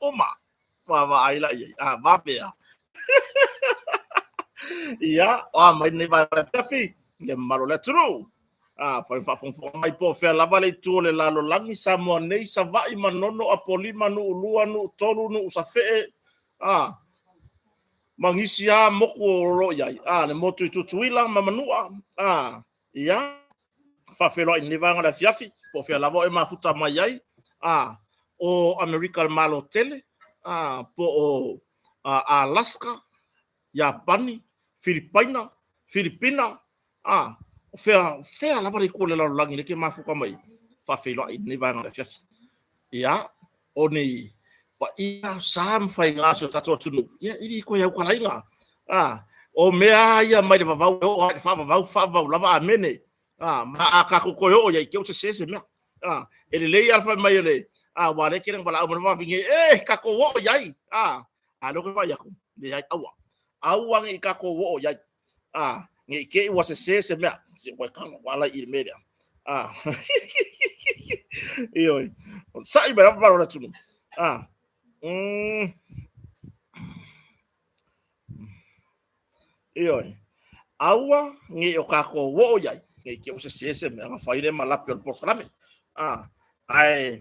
Uma vaavaai la iai a vapea ia o a mai nei vaega afiafi le mamalu o le atunuu a fai faafogafoga mai po o fea lava le itu o le lalolagi Samoa nei Savaii Manono Apolima Nuulua Nuutolu Nuusafee a ma nisi a moku o lo o i ai a le motu i Tutuila ma Manua a ia faafeiloai i lenei vaega o le afiafi, po o fea lava o e mafuta mai ai, a, o Amerika le Malo tele, a, po o Alaska, Iapani, Filipaina, Filipina, a, o fea, fea lava le itu o le lalolagi lea e te mafuta mai, faafeiloai i lenei vaega o le afiafi. Ia, o ni paia, sa ma faiga o si o tatou atunuu, ia, e le toe autalaina. A, o mea lava ia mai le vavau e oo lava i le faavavau, faavavau lava, amene. A, ma a tatou toe oo i ai, te i ua sese se mea. A, e lelei lava le fai mai o le, a, aua o lea e tele ina valaau mai le vavine, e, tatou oo i ai. A, a o lea ou te vaai atu, leai, aua. Aua ne i tatou oo i ai. A, ne i te i ua sese se mea. Se ua tago ala i le mea lea. A, ioe. Sa'i mai lava le atunuu. A, Ioe. Aua ne i o tatou oo i ai, ne i te i ua sese se mea, ona fai lea ma lape o le polokalame. A, ae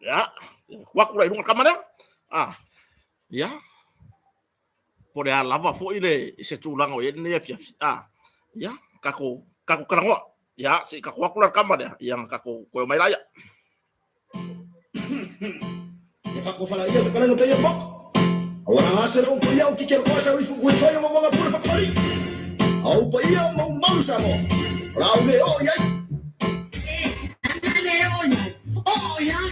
Ia, tuu atu la i luga le tama lea. Ah, ia. Po o le a lava foi le se tulaga o i ai lenei afiafi. Ah, ia, tatou tatou talanoa. Ia, se i tatou atu la le tama lea, ia na tatou toe omai laia. E whakawhara ia whakarenga pe ia mo. Awana ngā sera o ia o kike roa sa uifu ui whai o mawanga pura whakawhari. Au pa ia mau malu sa mo. Rau le o iai. Le o iai. O iai.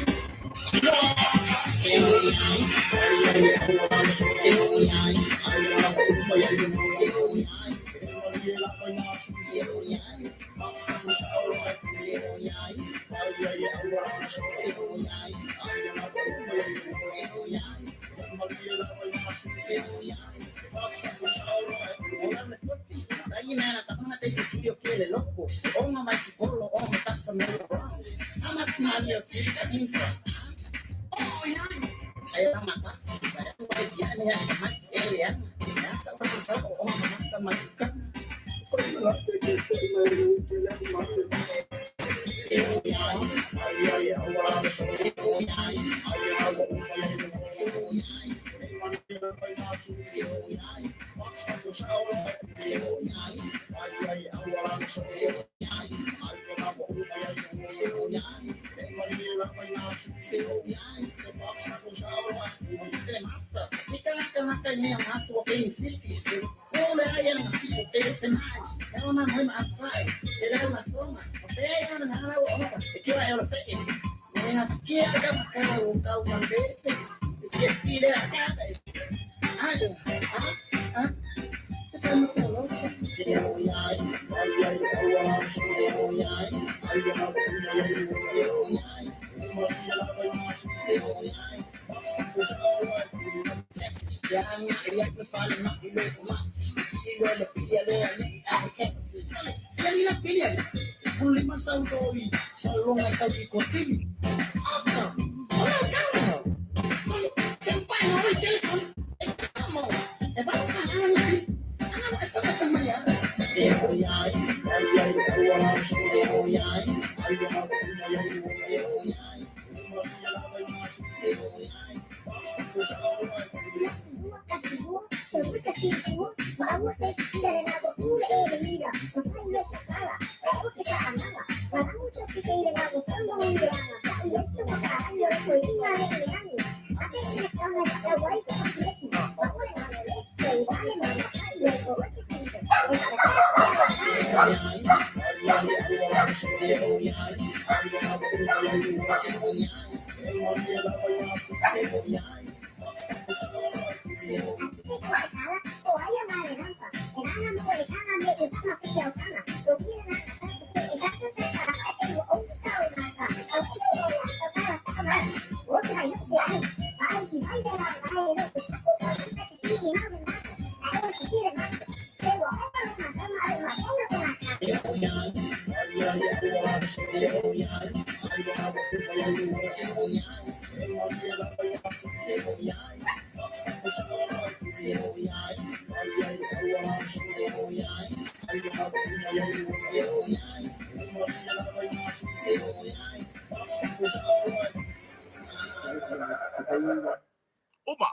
Uma,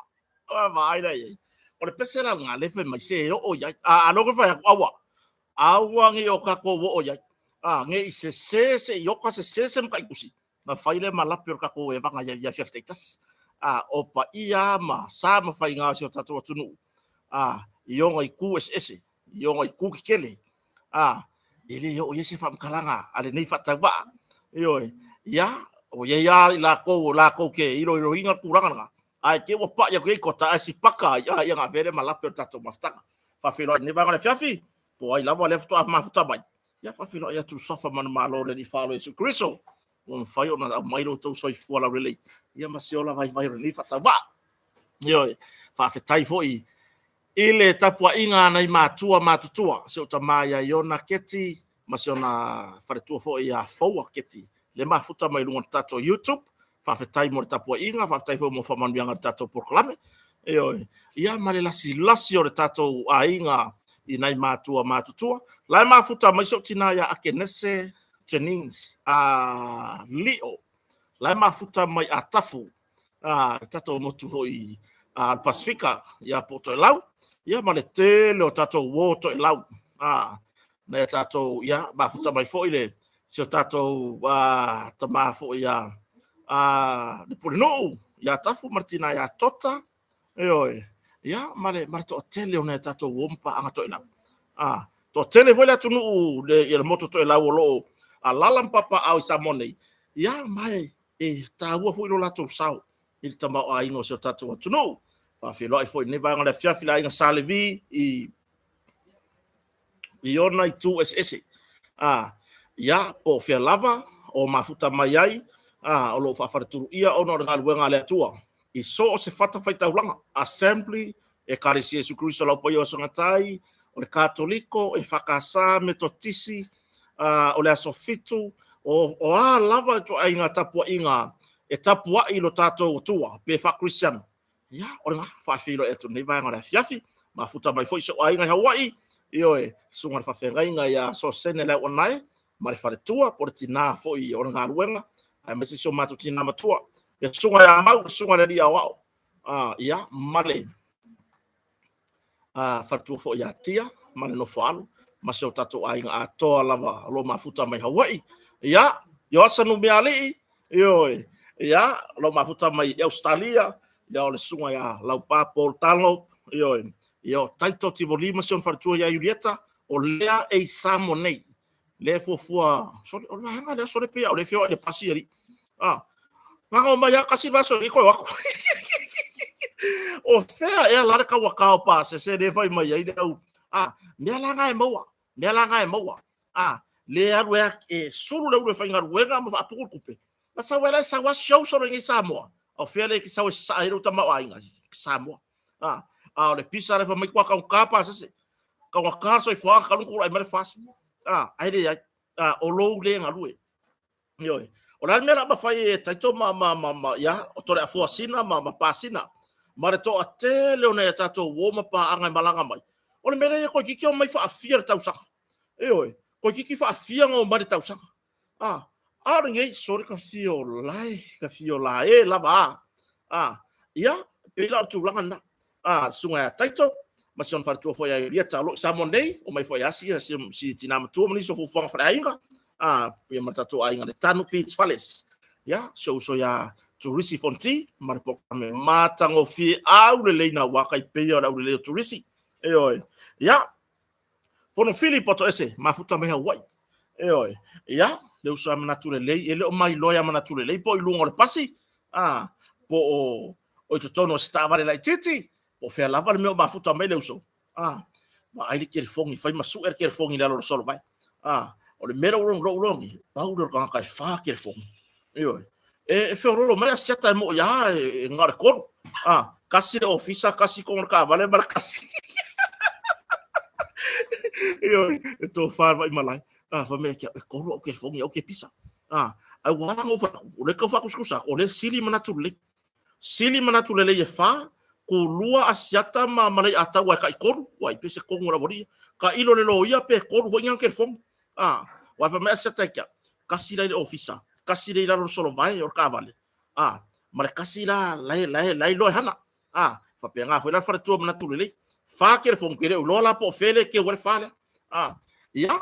a vaai la iai. O le pese la nga le fai mai se e oo iai. A alo ke fai aku aua. Aua nge o kako o iai. A nge i se se se i oka se se se mka ikusi. Na fai le malapi o kako e vanga ia ia fia fitaitas. A o pa ia ma sa ma fai ngā si o tātou atunuu. A i onga i ku ese ese. I onga i ku kikele. A e le oo i ai se faamatalaga a lenei faatauvaa. Ioe, ia, o iai lava i lakou o lakou ke iloiloina le tulaga lena, ae te i ua pai atu i ai kota ae sipaka ai, a ia na avea lea ma lape o le tatou mafutaga. Faafeiloai i lenei vaega o le afiafi, po o ai lava lea faatoa mafuta mai, ia faafeiloai atu i le Suafa manumalo o le Alii Faaola Iesu Keriso, ua mafai ona aumai lo outou soifua laulelei, ia ma se ola vaivai o lenei faatauvaa. Ioe, faafetai foi i le tapuaiga a nai matua matutua, si ou tama ia Iona Keti ma si ona faletua foi ia Foua Keti, le mafuta mai luga o le tatou YouTube. Faafetai mo le tapuaiga, faafetai foi mo faamanuiaga i le tatou polokalame. Ioe, ia ma le lasilasi o le tatou aiga i nai matua matutua. La e mafuta mai si ou tina ia Akenese Jennings a Lio, la e mafuta mai Atafu, a le tatou motu foi a le Pasifika ia po o Toelau, ia ma le tele o tatou uo Toelau, a nai a tatou, ia mafuta mai foi le si o tatou tama foi ia a le Pulenuu ia Tafu ma le tina ia Tota, ioe, ia ma le toatele o nai a tatou uo ma paaga Toelau. A toatele foi le atunuu le ia le motu o Toelau o lo o alaala ma papaaao i Samoa nei, ia ma e taua foi lo latou sao i le tamaoaiga o si o tatou atunuu. Faafeiloai foi i lenei vaega o le afiafi i le aiga Sa Levi i ona itu eseese. A, ia, po o fea lava o mafuta mai ai, a, o lo o faafaletuluia ona o le galuega a le Atua i so o se fatafaitaulaga, Assembly Ekalesia Iesu Keriso lau paia o Sogatai, o le Katoliko, EFKS, Metotisi, o le Aso Fitu, o a lava ituaiga tapuaiga e tapuai i lo tatou Atua pe faa-Kerisiano. Ia, o lena, faafeiloai atu i lenei vaega o le afiafi. Mafuta mai foi si ou aiga i Hawaii, ioe, susuga i le faafeagaiga ia Sosene Leauanae ma le faletua, po o le tina foi o le galuega, aemaise si o matou tina matua, le susuga ia Mau, le susuga i le alii aoao, ia, ma le faletua foi ia Tia ma le nofo alo ma si o tatou aiga atoa lava o lo o mafuta mai Hawaii. Ia, Ioasa Numialii, ioe, ia, o lo o mafuta mai i Ausetalia, ia o le susuga ia Laupa Paul Talo, ioe, ia o Taito Tivoli ma si ona faletua ia Iulieta, o lea e i Samoa nei. Lea e fuafua, sole, o le vaega lea sole pei a o lea e feoai i le pasi alii. Ah, na o mai a kasi vaso i koe aku. O fea ea la le kauaka o pasese le fai mai ai le au. Ah, mea la nga e maua, mea la nga e maua. Ah, le alu e, e sulu le ulu e faigaluega ma faapuku le tupe. Na sau ai la e sau a show solo i nei Samoa. O fea le ki sau e sasaa ai lou tamaoaiga i Samoa. Ah, a o le pisa le fai mai kua kaugata pasese. Kaugata le soifuaga talu ona tulai mai le FAST. Ah, ae leai. Ah, o lou le galue. Ioe. O le a le mea o le a mafai e Taito ma, ma, ma, ma, ia, o Toleafoa Sina ma, ma Pasina, ma le toatele o nai a tatou uo ma paaga e malaga mai. O le mea lea ia toeitiiti omai faafia le tausaga. Ioe, toeitiiti faafia ona omai le tausaga. A, a o lenei, sole ka fia o lae, ka fia o lae lava a. A, ia, pei la o le tulaga lena. A, le susuga ia Taito, ma si ona faletua foi ia Iulieta o lo o i Samoa nei, omai foi e asi si, si tina matua ma nisi o fuafuaga faleaiga, a, ia ma le tatou aiga le Tanu Beach Fales. Ia, si ou uso ia Turisi Fonti, ma le polokalame matagofie aulelei na ua kai peia o le aulelei o Turisi. Ioe. Ia, Fonofili Potoese, mafuta mai Hawaii. Ioe. Ia, le uso a manatu lelei, e le o mailoa ia manatu lelei po o i luga o le pasi, a, po o, o i totonu o se taavale laitiiti, po o fea lava le mea o mafuta mai le uso. A, vaai le kelefogi, fai ma sue le kelefogi i lalo o le solovae. A, o le mea lea ua lou logi, pau lea o le tagata e fa kelefogi. Ioe. E feololo mai Asiata e mo'i a e na o le tolu. A, kasi le ofisa, kasi tonu o le taavale ma le kasi. Ioe, e tofa le vaimalae. A, fai mai e tolu au kelefogi au kepisa. A, ai ua ala ona ou fai atu, o lea e tau faatusatusa atu, o lea e sili manatu lelei. Sili manatu lelei e fa, kulua Asiata ma ma Leiataua e taitolu, uai pe se tonu o le aualii ia. Tailo le loia pe tolu foi ni ana kelefogi. A, aua fai mai Asiata ia te au, kasi la i le ofisa, kasi lea i lalo o le solovae o le taavale, a, ma le kasi la la e la e la e iloa e hana. A, faapena foi la le faletua manatu lelei. Fa kelefogi, ou te le o iloa la po o fea lea e keu ai le fa lea. A, ia,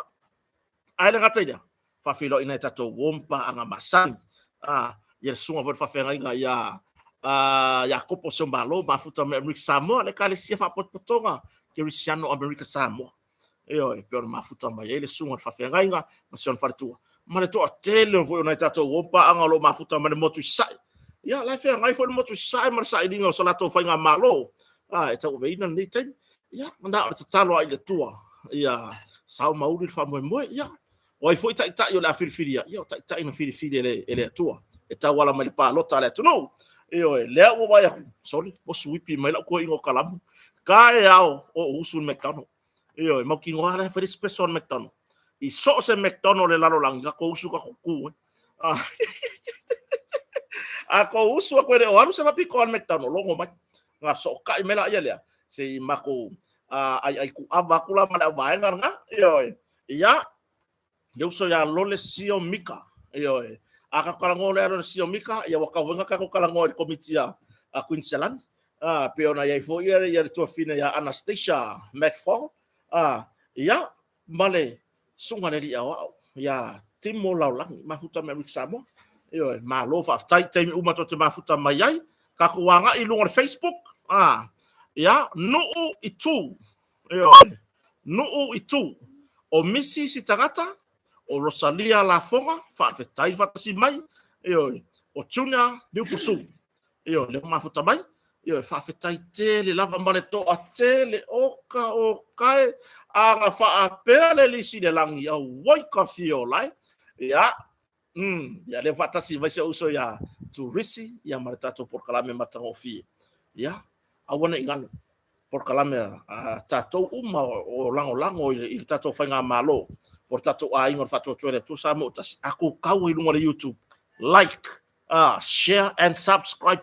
Ae le gata i lea, faafeiloai nai tatou uo ma paaga masani. A, ia le susuga foi i le faafeagaiga ia Iakopo Seumalo, mafuta mai Amerika Samoa, le Ekalesia Faapotopotoga Kerisiano Amerika Samoa. Ioe, e pei ona mafuta mai ai le susuga i le faafeagaiga ma si ona faletua. Ma le toatele foi o nai tatou uo ma paaga o lo o mafuta mai le motu i Sasae. Ia, la e feagai foi le motu i Sasae ma le sailiga o so latou faigamalo, e tauaveina lenei taimi. Ia, na o le tatalo lava i le Atua, ia sao ma uli le faamoemoe. Ia, o ai foi taitai o le a filifilia? Ia, o taitai na filifili e le, e le Atua, e tauala mai le palota a le atunuu. Ioe, lea ua vaai atu, sole, ua suipi mai lau toeaina o Kalamu. Ka e ao o ou usu i le McDonald. Ioe, mautinoa la e fai le special a le McDonald. I so o se McDonald o le lalolagi, na tou usu ka tu, eh. A tou usu atu e le o alu se faapitoa a le McDonald, logo mai. Na sootai mai laia lea, se i matou aiai tuuava atu la ma le auvaega lena. Ioe. Ia, le uso ia Lole Sio Mika. Ioe. A tatou talanoa loa ia Lole Sio Mika, ia ua tau foi ona tatou talanoa i le komiti a Queensland. Pei ona i ai foi ia le tuafafine ia Anastasia McFall. Ia, ma le susuga i le alii aoao ia Timo Laolagi, mafuta mai Amerika Samoa. Ioe, malo faafetai i taimi uma tou te mafuta mai ai. Tatou agai i luga o le Facebook, a, ia, Nuu i Tu. Ioe, Nuu i Tu. O Misi si tagata, o Rosalia Lafoga, faafetai le faatasi mai. Ioe, o Junior Liupusu. Ioe, lea ua mafuta mai. Ioe, faafetai tele lava ma le toatele. Oka, oka e, a na faapea le lisi i le lagi, auai ka fia ola e. Ia, ia lea ua faatasi mai si ou uso ia Turisi, ia ma le tatou polokalame matagofie. Ia, aua ne i galo. polokalame a tatou uma o lagolago i le tatou faigamalo po o le tatou aiga o le Faatuatua i le Atua Samoa ua Tasi, a tou tau ai i luga o le YouTube, like, share and subscribe.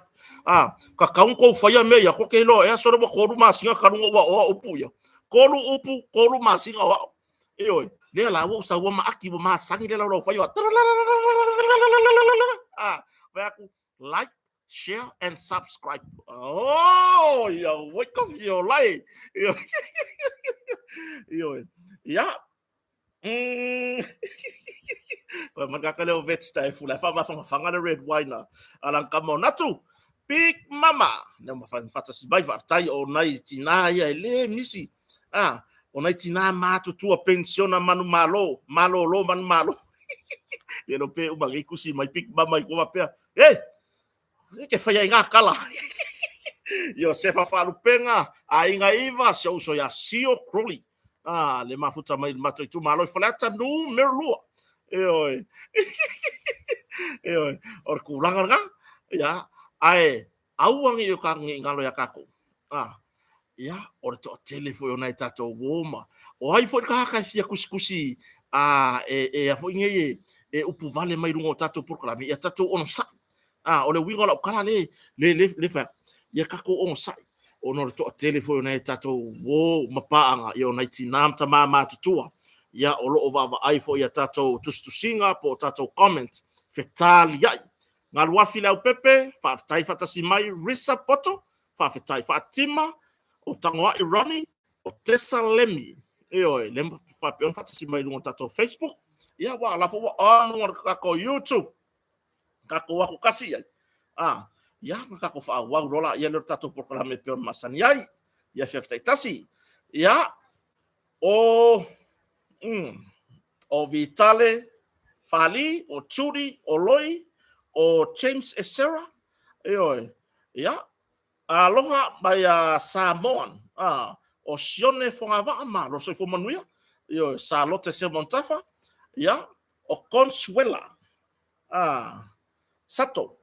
Tatau ona tou faia mea ia, tou te iloa ea sole ua 3 masina talu ona ou aoa upu ia. 3 upu, 3 masina o ao. Ioe, lea la ua ou sau ua maaki, ua masani le laulau fai o fai atu, like, share and subscribe. Oh, ia oi ka fiola e. Ioe. Ia. Pai mai kaka leo vets ta e fula e whaamawhangawhanga le red wine a alang ka monatu. Big Mama. Neo mawhai whatasi mai whaatai o nai tina ia e le misi. Ah, o nai tina matutua pensiona manu malo, malolo manu malo. Ia no pe uma ngei kusi mai Big Mama i kua pea. Hey! Ke whaia i ngā kala. Iosefa Faalupenga, Aiga Iva, si ou uso ia Sio Crowley. Ah, le mafuta mai le matou itumalo i Faleata numero 2. Ioe. Ioe. O le tulaga lena. Ia, ae aua ne i o ka ne i galo iā tatou. Ah, ia, o le toatele foi o nai tatou uo ma o ai foi le tagata e fia tusitusi a e e a foi nei e e upu vale mai luga o tatou polokalame, ia tatou onosai. A, o le uiga o lau tala le, le, le, le fai atu, ia tatou onosai, ona o le toatele foi o nai tatou uo ma paaga, ia o nai tinā ma tamā matutua, ia o lo o vaavaai foi i a tatou tusitusiga po o tatou comment, fetaliai. Galuafi Leaupepe, faafetai faatasi mai Risa Poto, faafetai Faatima, o Tagoai Ronnie, o Tessa Lemi, ioe, le faapea ona faatasi mai i luga o le tatou Facebook, ia ua la foi ua on luga o le tatou YouTube. Tatou aku tasi ai. A, ia, na tatou faaauau loa laia lea o le tatou polokalame e pei ona masani ai. Ia afiafi taitasi. Ia, o, o Vitale Fali, o Judy, o Loi, o James Esera, ioe, ia, aloha mai a Samoan, a, o Sione Fogavaa, malo soifua manuia, ioe, Salote Seumanutafa, ia, o Consuela, a, Sato,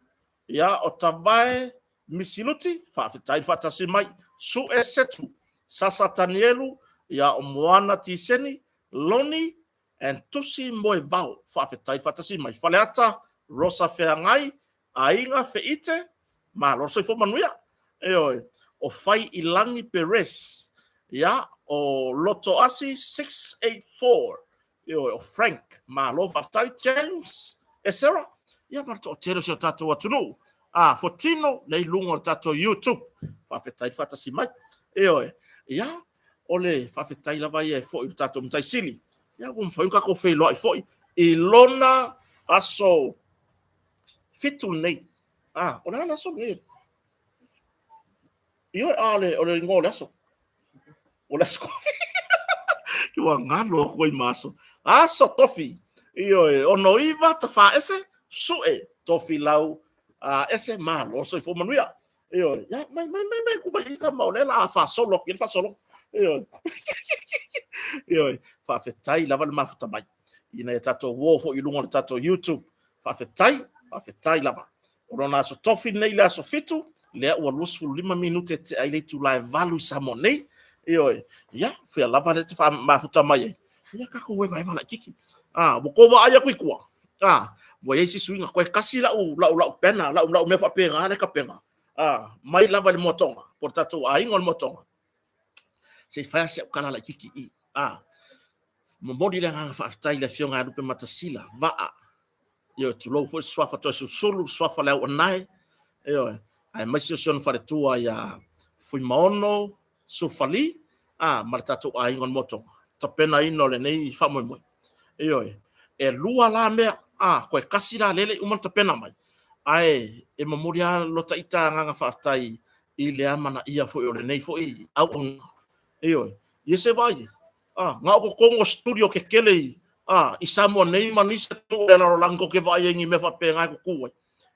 ia, o Tavae Misiluti, faafetai le faatasi mai, Sue Setu, Sasa Tanielu, ia, o Moana Tiseni, Loni and Tusi Moevao, faafetai le faatasi mai, Faleata Rosa Feagai, Aiga Feite, malo le soifua manuia. Ioe, o Fai i Lagi Perez, ia, o Lotoasi 684, Ioe, o Frank, malo faafetai James Esera, ia ma le toatele o si o tatou atunuu. A, Fotino, lea i luga o le tatou YouTube. Faafetai le faatasi mai. Ioe, ia, o le faafetai lava ia e foi i le tatou Matai Sili. Ia, ua mafai ona tatou feiloai foi i lona aso 7 lenei. A, o le a le aso lenei? Ioe, a, o le igoa o le aso. O le aso tofi. Ua galo aku ai ma aso. Aso tofi. Ioe, 69 tafa ese, sue, tofi lau a ese, malo soifua manuia. Ioe, ia, mai, mai, mai, mai, ku mai ka ma o le la faasolo atu i le faasolo. Ioe. Ioe, faafetai lava le mafuta mai. Ina ia tatou uo foi i luga o le tatou YouTube. Faafetai, faafetai lava. O lona aso tofi lenei i le aso 7, lea ua 25 minute tea ai le itula e 8 i Samoa nei. Ioe, ia, fea lava lea te mafuta mai ai. Ia, tatou evaeva laitiiti. Ah, ua tou vaai atu i tua. Ah, ua i ai se suiga. Toe tasi lau, lau, lau pena, lau, lau mea faapena lea tapena. Ah, mai lava i le moatoga, po o le tatou aiga o le moatoga. Se i fai lava si au tala laitiiti i i. Ah, momoli le agaga faafetai i le Afioga ia Lupe Matasila, Vaa, ioe, tulou foi le suafa Toesulusulu, le suafa Leauanae, ioe, aemaise o si ona faletua ia Fuimaono Sulfali, a, ma le tatou aiga o le Moatoga, tapenaina o lenei faamoemoe. Ioe, e lua la mea, a, toe tasi la lele i uma ona tapena mai, ae e momoli lava lo ta ita agaga faafetai i le amanaia foi o lenei foi auaunaga. Ioe, ia se vaai, a, na o totonu o studio tetele i, a, i Samoa nei ma nisi atunuu o le lalolagi tou te vaai ai i ni mea faapena e tutu ai.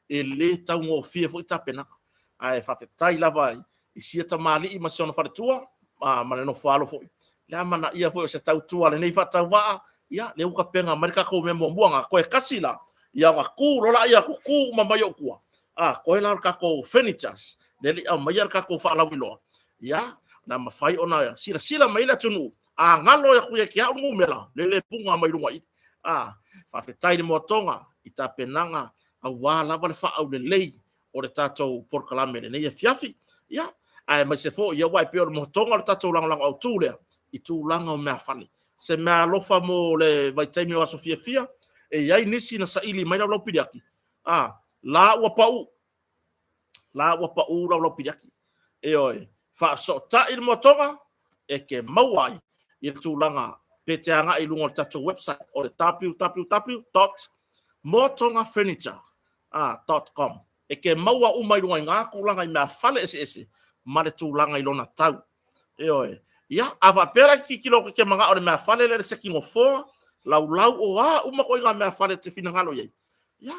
E le taugofie foi tapenaga. Ae faafetai lava i sia tamalii ma si ona faletua, a, ma le nofoaalo foi. Le amanaia foi o se tautua a lenei faatauvaa, ia, lea ua tapena mai le tatou mea muamua, na toe tasi la, ia ona tu loa lea, tutu uma mai ou tua, a, toe la o le tatou furnitures, lea le i aumaia le tatou faalauiloa, ia, Na mafai ona silasila mai le atunuu, a galo atu ia te au le numera, lele puga mai luga i. A, faafetai le moatoga i tapenaga aua lava le faaaulelei o le tatou polokalame i lenei afiafi. Ia, aemaise foi, ia aua e pei o le moatoga o le tatou lagolago autu lea i tulaga o meafale. Se meaalofa mo le vaitaimi o aso fiafia, e i ai nisi na saili mai lau piliati, a, la ua pau, la ua pau lau piliati. Ioe, faafesootai le moatoga e te maua ai i le tulaga pe te agai i luga o le tatou website o le www.moatogafurniture.com e te maua uma i luga i ngā tulaga i mea fale eseese ma le tulaga i lona tau. Ioe. Ia, a faapea la e tilotilo atu e te manao i le mea fale lea le seki nofoa, laulau o a uma koe ngā mea fale te finagalo i ai. Ia,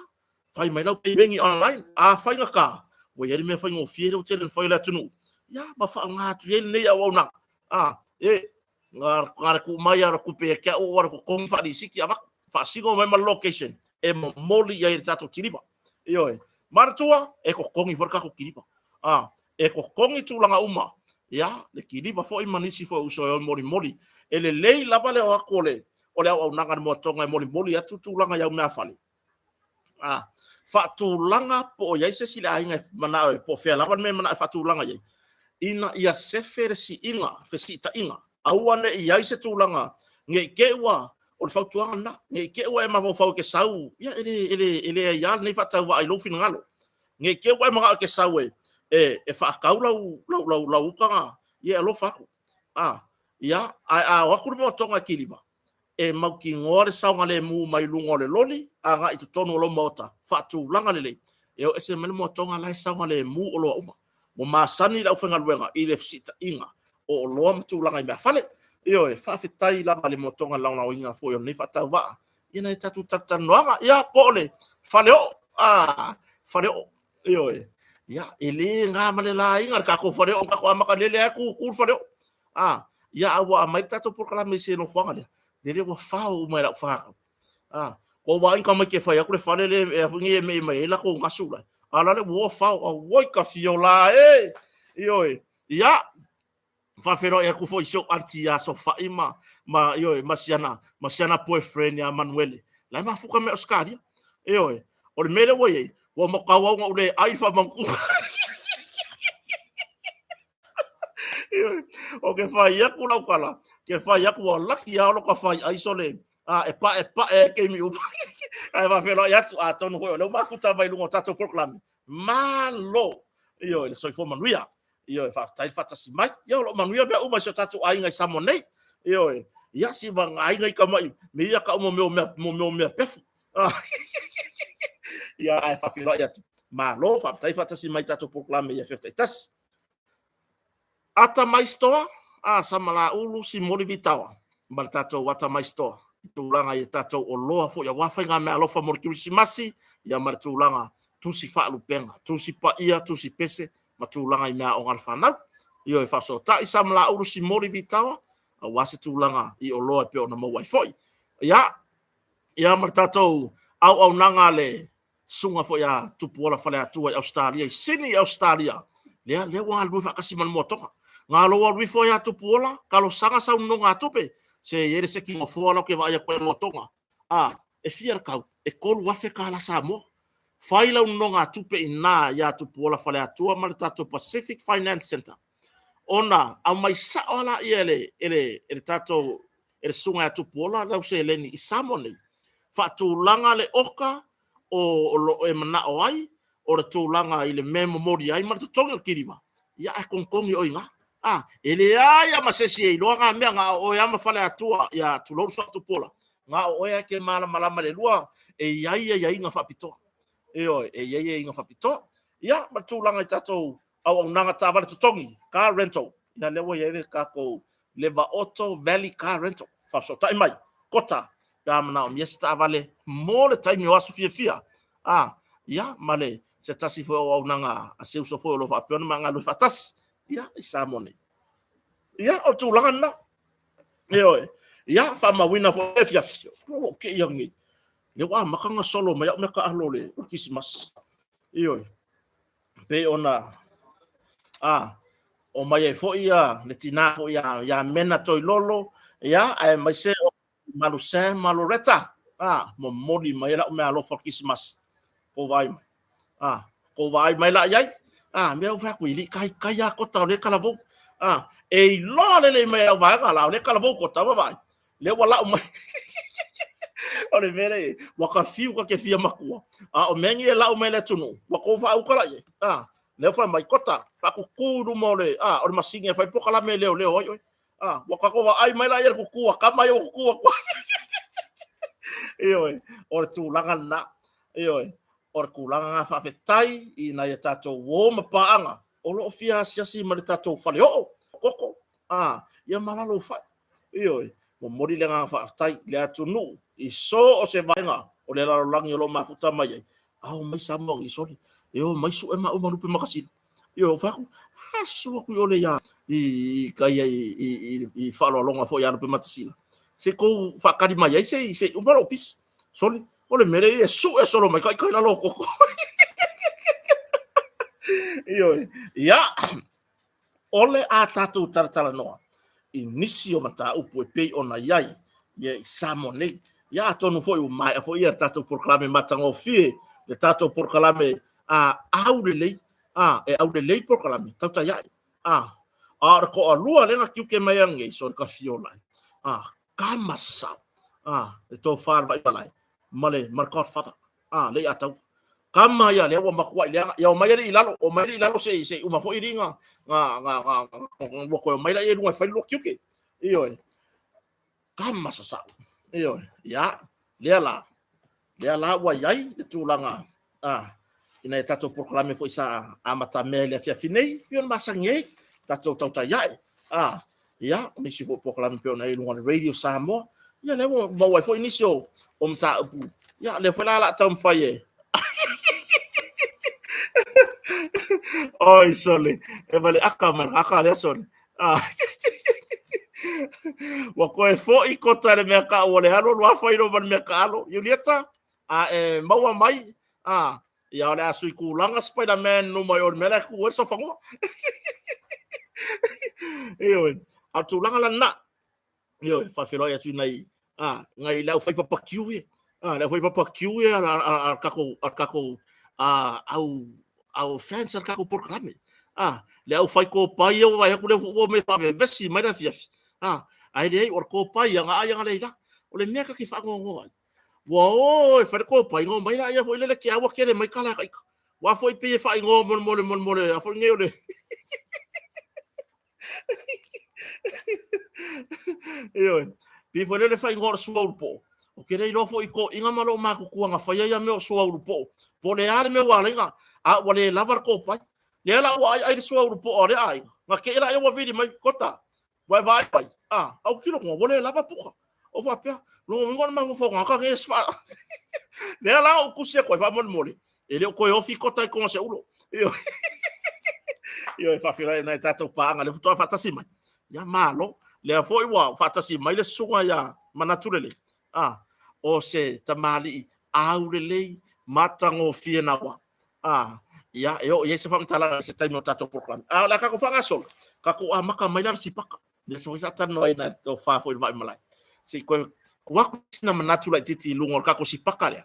fai mai lau payment online. A faigata, ua i ai le mea faigofie lea ua tele ina fai e le atunuu. Ia, ma faaaoga atu i ai lenei auaunaga. A, e, na le tuu mai lava o le tupe ia te au ou alu e totogi faalisiti avatu, faasino mai ma le location e momoli i ai e le tatou kiliva. Ioe. Manatua, e totogi foi le tatou kiliva. A, e totogi tulaga uma, ia, le kiliva foi ma nisi foi o uso e o e molimoli. E lelei lava le o atu o le o le auaunaga a le moatoga e molimoli atu tulaga i au meafale. A, faatulaga po o i ai se isi i le aiga e manao e, po o fea lava le mea e manao e faatulaga i ai, ina ia sefe le siiga, fesiitaiga, aua ne i i ai se tulaga ne i te i ua, o le fautuaga lena, ne i te i ua e mafaufau e te sau, ia e le, e le, e le aia lenei faatauvaa i lou finagalo, ne i te i ua e manao e te sau e, e, e faatau lau, lau, lau, lau uta na, ia e alofa atu. A, ia, ae a o atu le moatoga e kiliva, e mautinoa le saogalemu mai luga o le loli agai i totonu o lou maota, faatulaga lelei, e o ese mai le moatoga la e saogalemu oloa uma. Ua masani le aufaigaluega i le fesiitaiga o oloa ma tulaga i meafale. Ioe, faafetai lava i le moatoga i le lagolagoina foi o lenei faatauvaa i nai a tatou talatalanoaga. Ia, po o le faleoo, a, faleoo, ioe, ia, e le na ma le laina le tatou faleoo na tatou amata lele lava e tutu le faleoo. A, ia a ua aumai le tatou polokalame i se nofoaga lea, lele ua fao uma e lau fanau. A, ko wā inga mai ke whai aku le fale le e afu ngi e me mai e lako ngasu la. A la le ua fao, a woi ka fio la e. Ioe, ia, whawheroa e aku foi si o auntie ia Sofai ma, ma, ioe, ma siana, ma siana boyfriend ia Manuele. La e mafuka me Australia. Ioe, o le mea lea ua i ai, ua makau au na ule ai whamangku. O ke whai aku lau kala, ke whai aku ua laki a olo ka whai ai sole, a e pa e pa e ke mi upa. Ai wa whelo i atu, a tonu hoi o leo mafuta mai lunga o tatou polokalame. Malo! Ioe, le soifua manuia. Ioe, faafetai le faatasi mai. Ia, o lo o manuia mea uma i si o tatou aiga i Samoa nei. Ioe, ia si ma aiga i kamai, me ia ka mo mea mea mo mea mea pefu. Ia, ae faafeiloai atu. Malo, faafetai faatasi mai i tatou polokalame ia fefaatasi. Atamai Store, a Samalaulu Simoli Vitaoa ma le tatou Atamai Store i tulaga i tatou oloa foi aua faiga meaalofa mo le Kerisimasi, ia ma le tulaga tusi faalupega, tusi paia, tusi pese ma tulaga i meaaoga a le fanau. Ioe, faafesootai Samalaulu Simoli Vitaoa aua se tulaga i oloa e pei ona maua ai foi. Ia, ia ma le tatou auaunaga a le Susuga foi a Tupuola Faleatua i Ausetalia, i Sini i Ausetalia, lea, lea ua galulue faatasi ma le moatoga. Galo alu ifo ia Tupuola, talosaga sau nonogatupe, se i ai le seki nofoa la ou te vaai atu ai i le moatoga. A, e fia le tau? E $3,000 tala Samoa. Fai lau nonogatupe i ina ia Tupuola Faleatua ma le tatou Pacific Finance Centre. Ona aumai sao lava laia e le, e le, e le tatou, e le susuga ia Tupuola lau seleni i Samoa nei, faatulaga le oka o lo o e manao ai, o le tulaga i le mea e momoli ai ma le totogi o le kiliva, ia ae togitogi oe i ina. A, e leai lava ma se isi e iloa na mea, na o oe lava ma Faleatua, ia tulou le Suafa Tupuola, na o oe lava e te malamalama i le lua, e i ai aiaiga faapitoa. Ioe, e i ai aiaiga faapitoa. Ia, ma le tulaga i tatou auaunaga taavale totogi, car rental, ia lea ua i ai le tatou Leva Auto Valley Car Rental. Faafesootai mai, Kota, pe a manaomia se taavale mo le taimi o aso fiafia. A, ia, ma le se tasi foi o auaunaga a se uso foi o lo o faapea ona ma galulue faatasi, ia, i Samoa nei. Ia, o le tulaga lena. Ioe. Ia, faamauina foi le afiafi. Ua ou te i nei. Lea ua amata ona solo mai au mea taalo o le Kerisimasi. Ioe. Pei ona, a, O mai ai foi ia le tinā foi ia Mena Toilolo, ia, aemaise o Malu Sam ma Loretta, momoli mai lau meaalofa o le Kerisimasi. Kou vaai mai. Kou vaai mai la i ai. Mea ua fai atu, e le i taitai lava Kota o lea e talavou. E iloa lelei mai e lau vaega la, o lea e talavou Kota, vaavaai. Lea ua lau mai. O le mea lea, ua ta fiu ta te fia matua, a o mea nei e lau mai le atunuu, ua tou faauta la i ai. Lea ua fai mai, Kota, faatutu i luma o le, o le masini e fai le polokalame e leoleo ai oe. Ua tatou vaai mai la i le tutu a tama ia ua tutu atu. Ioe, o le tulaga lena. Ioe, o le tulaga lena. Faafetai i nai a tatou uo ma paaga o lo o fia asiasi ma le tatou faleoo koko, ia ma lalo fai. Ioe, momoli le agaga faafetai i le atunuu i so o se vaega o le lalolagi o lo o mafuta mai ai, a o mai Samoa nei soli, e o mai sue maua ma lupe makasina. Ioe, o fai atu, asu atu i o le ia i tai i faaaloaloga foi ia Lupematasila, se i tou faatali mai ai se i uma lou pisi. Soli, o le mea lea e sue solo mai kai kai lalo o koko. Ioe, ia, o le a tatou talatalanoa i nisi o mataupu e pei ona i ai ia i Samoa nei. Ia atonu foi ua maea foi ia le tatou polokalame matagofie, le tatou polokalame a aulelei, e aulelei polokalame, tautai ae. A o le toalua lea na tiute mai ananei, soli Tafiola, kama sao, le tofa le Vaimalae ma le Godfather, le Iataua. Kama ia lea ua matuai leaga, ia omai alii i lalo, omai alii i lalo se i uma foi alii na ua toe omai laia i luga e fai le lua tiute. Ioe, kama sasao. Ioe, ia, lea la, lea la ua i ai le tulaga ina ia tatou polokalame foi sa amatamea i le afiafi nei, pei ona masani ai, tatou tautai ae. Ia, o nisi foi polokalame pei ona i ai i luga o le Radio Samoa, ia lea ua maua ai foi nisi o mataupu. Ia, lea foi la o le a taumafai e Oi, sole, e vale aka mai aka lea sole. Ua toe foi Kota i le mea taua o le alu alu afa i ma le mea taalo. Iulieta, a e maua mai, ia o le a sui tulaga Spider-Man numa i o le mea la e tu ai le sofanua. Ioe, a o le tulaga la lena. Ioe, faafeiloai atu i nai, nai le aufai papakiu ia, le aufai papakiu ia a tatou, a tatou, au, au fans a le tatou polokalame. Le aufai kopai ia ua vaai atu lea ua mea faavevesi mai le afiafi. Ae leai, o le kopai ia na ai analeila. O le mea ta te faanoanoa ai, ua o e fai le kopai, na omai laia foi lele ke ua tele mai tala a ita. Ua foi pei e faaigoa molemole molemole a foi nei o le Ioe. Pei foi lele faaigoa o le suaulu po'o. Ou te le iloa foi i toeaiina ma loo matutua na faia ia mea o suaulu po'o. Po o le a le mea ua ala ai ona, a ua le lava le kopai. Lea la ua aiai le suaulu po'o a lea aiga, na te i laia ua vili mai, Kota, ua e vaai mai, a, autilo ua le lava puka. Ou faapea, lona uiga o le mafaufauga aka nei e Lea la ou tusi atu ai faamolemole, e le o toe ofi Kota i totonu o se ulo. Ioe, ioe, faafeiloai nai tatou paaga lea faatoa faatasi mai. Ia malo. Lea foi ua faatasi mai le susuga ia Manatulelei. O se tamalii aulelei matagofie naua. Ia, e oo i ai se faamatalaga i se taimi o tatou polokalame. A o le a tatou faagasolo, tatou amata mai la le sipaka. Lea foi sa talanoa ai na tofa foi i le Vaimalae. Se i toe tuu atu sina manatu laitiiti i luga o le tatou sipaka lea.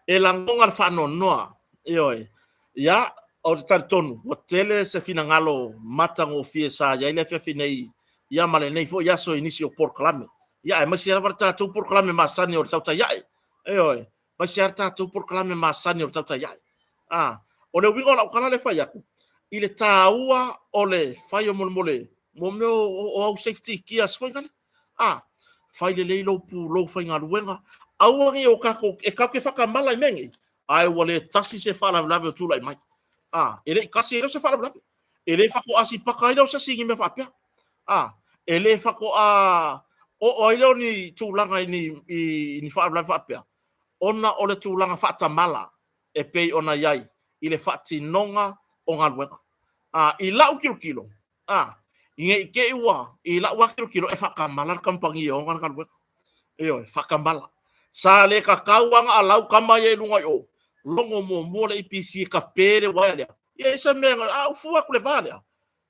E lagona le faanoanoa, ioe. Ia, ou te talitonu, ua tele se finagalo matagofie sa i ai le afiafi nei, ia ma lenei foi aso i nisi o polokalame. Ia, aemaise lava le tatou polokalame masani o le tautai ae. Ioe, aemaise lava le tatou polokalame masani o le tautai ae. O le uiga o lau tala lea e fai atu, i le taua o le fai o molemole, mo mea o au safety gears foi nale. Fai lelei lou pulou faigaluega, aua ne i o tatou, e tatou te faatamala i mea nei, ae ua le tasi se faalavelave o tulai mai. E le i tasi ai lea o se faalavelave. E le faatoa sipaka ai lea o se isi i ni mea faapea. E le faatoa oo ai lea o ni tulaga i ni faalavelave faapea, ona o le tulaga faatamala e pei ona i ai i le faatinoga o galuega. I lau tilotilo, ne i te i ua, i lau lava tilotilo, e faatamala le kamupani e ona le galuega. Ioe, faatamala. Sa le tatau lava ona allow tama ia i luga i o, logo muamua le EPC e kape le uaea lea. Ia e i ai se mea, a ufua atu le va lea.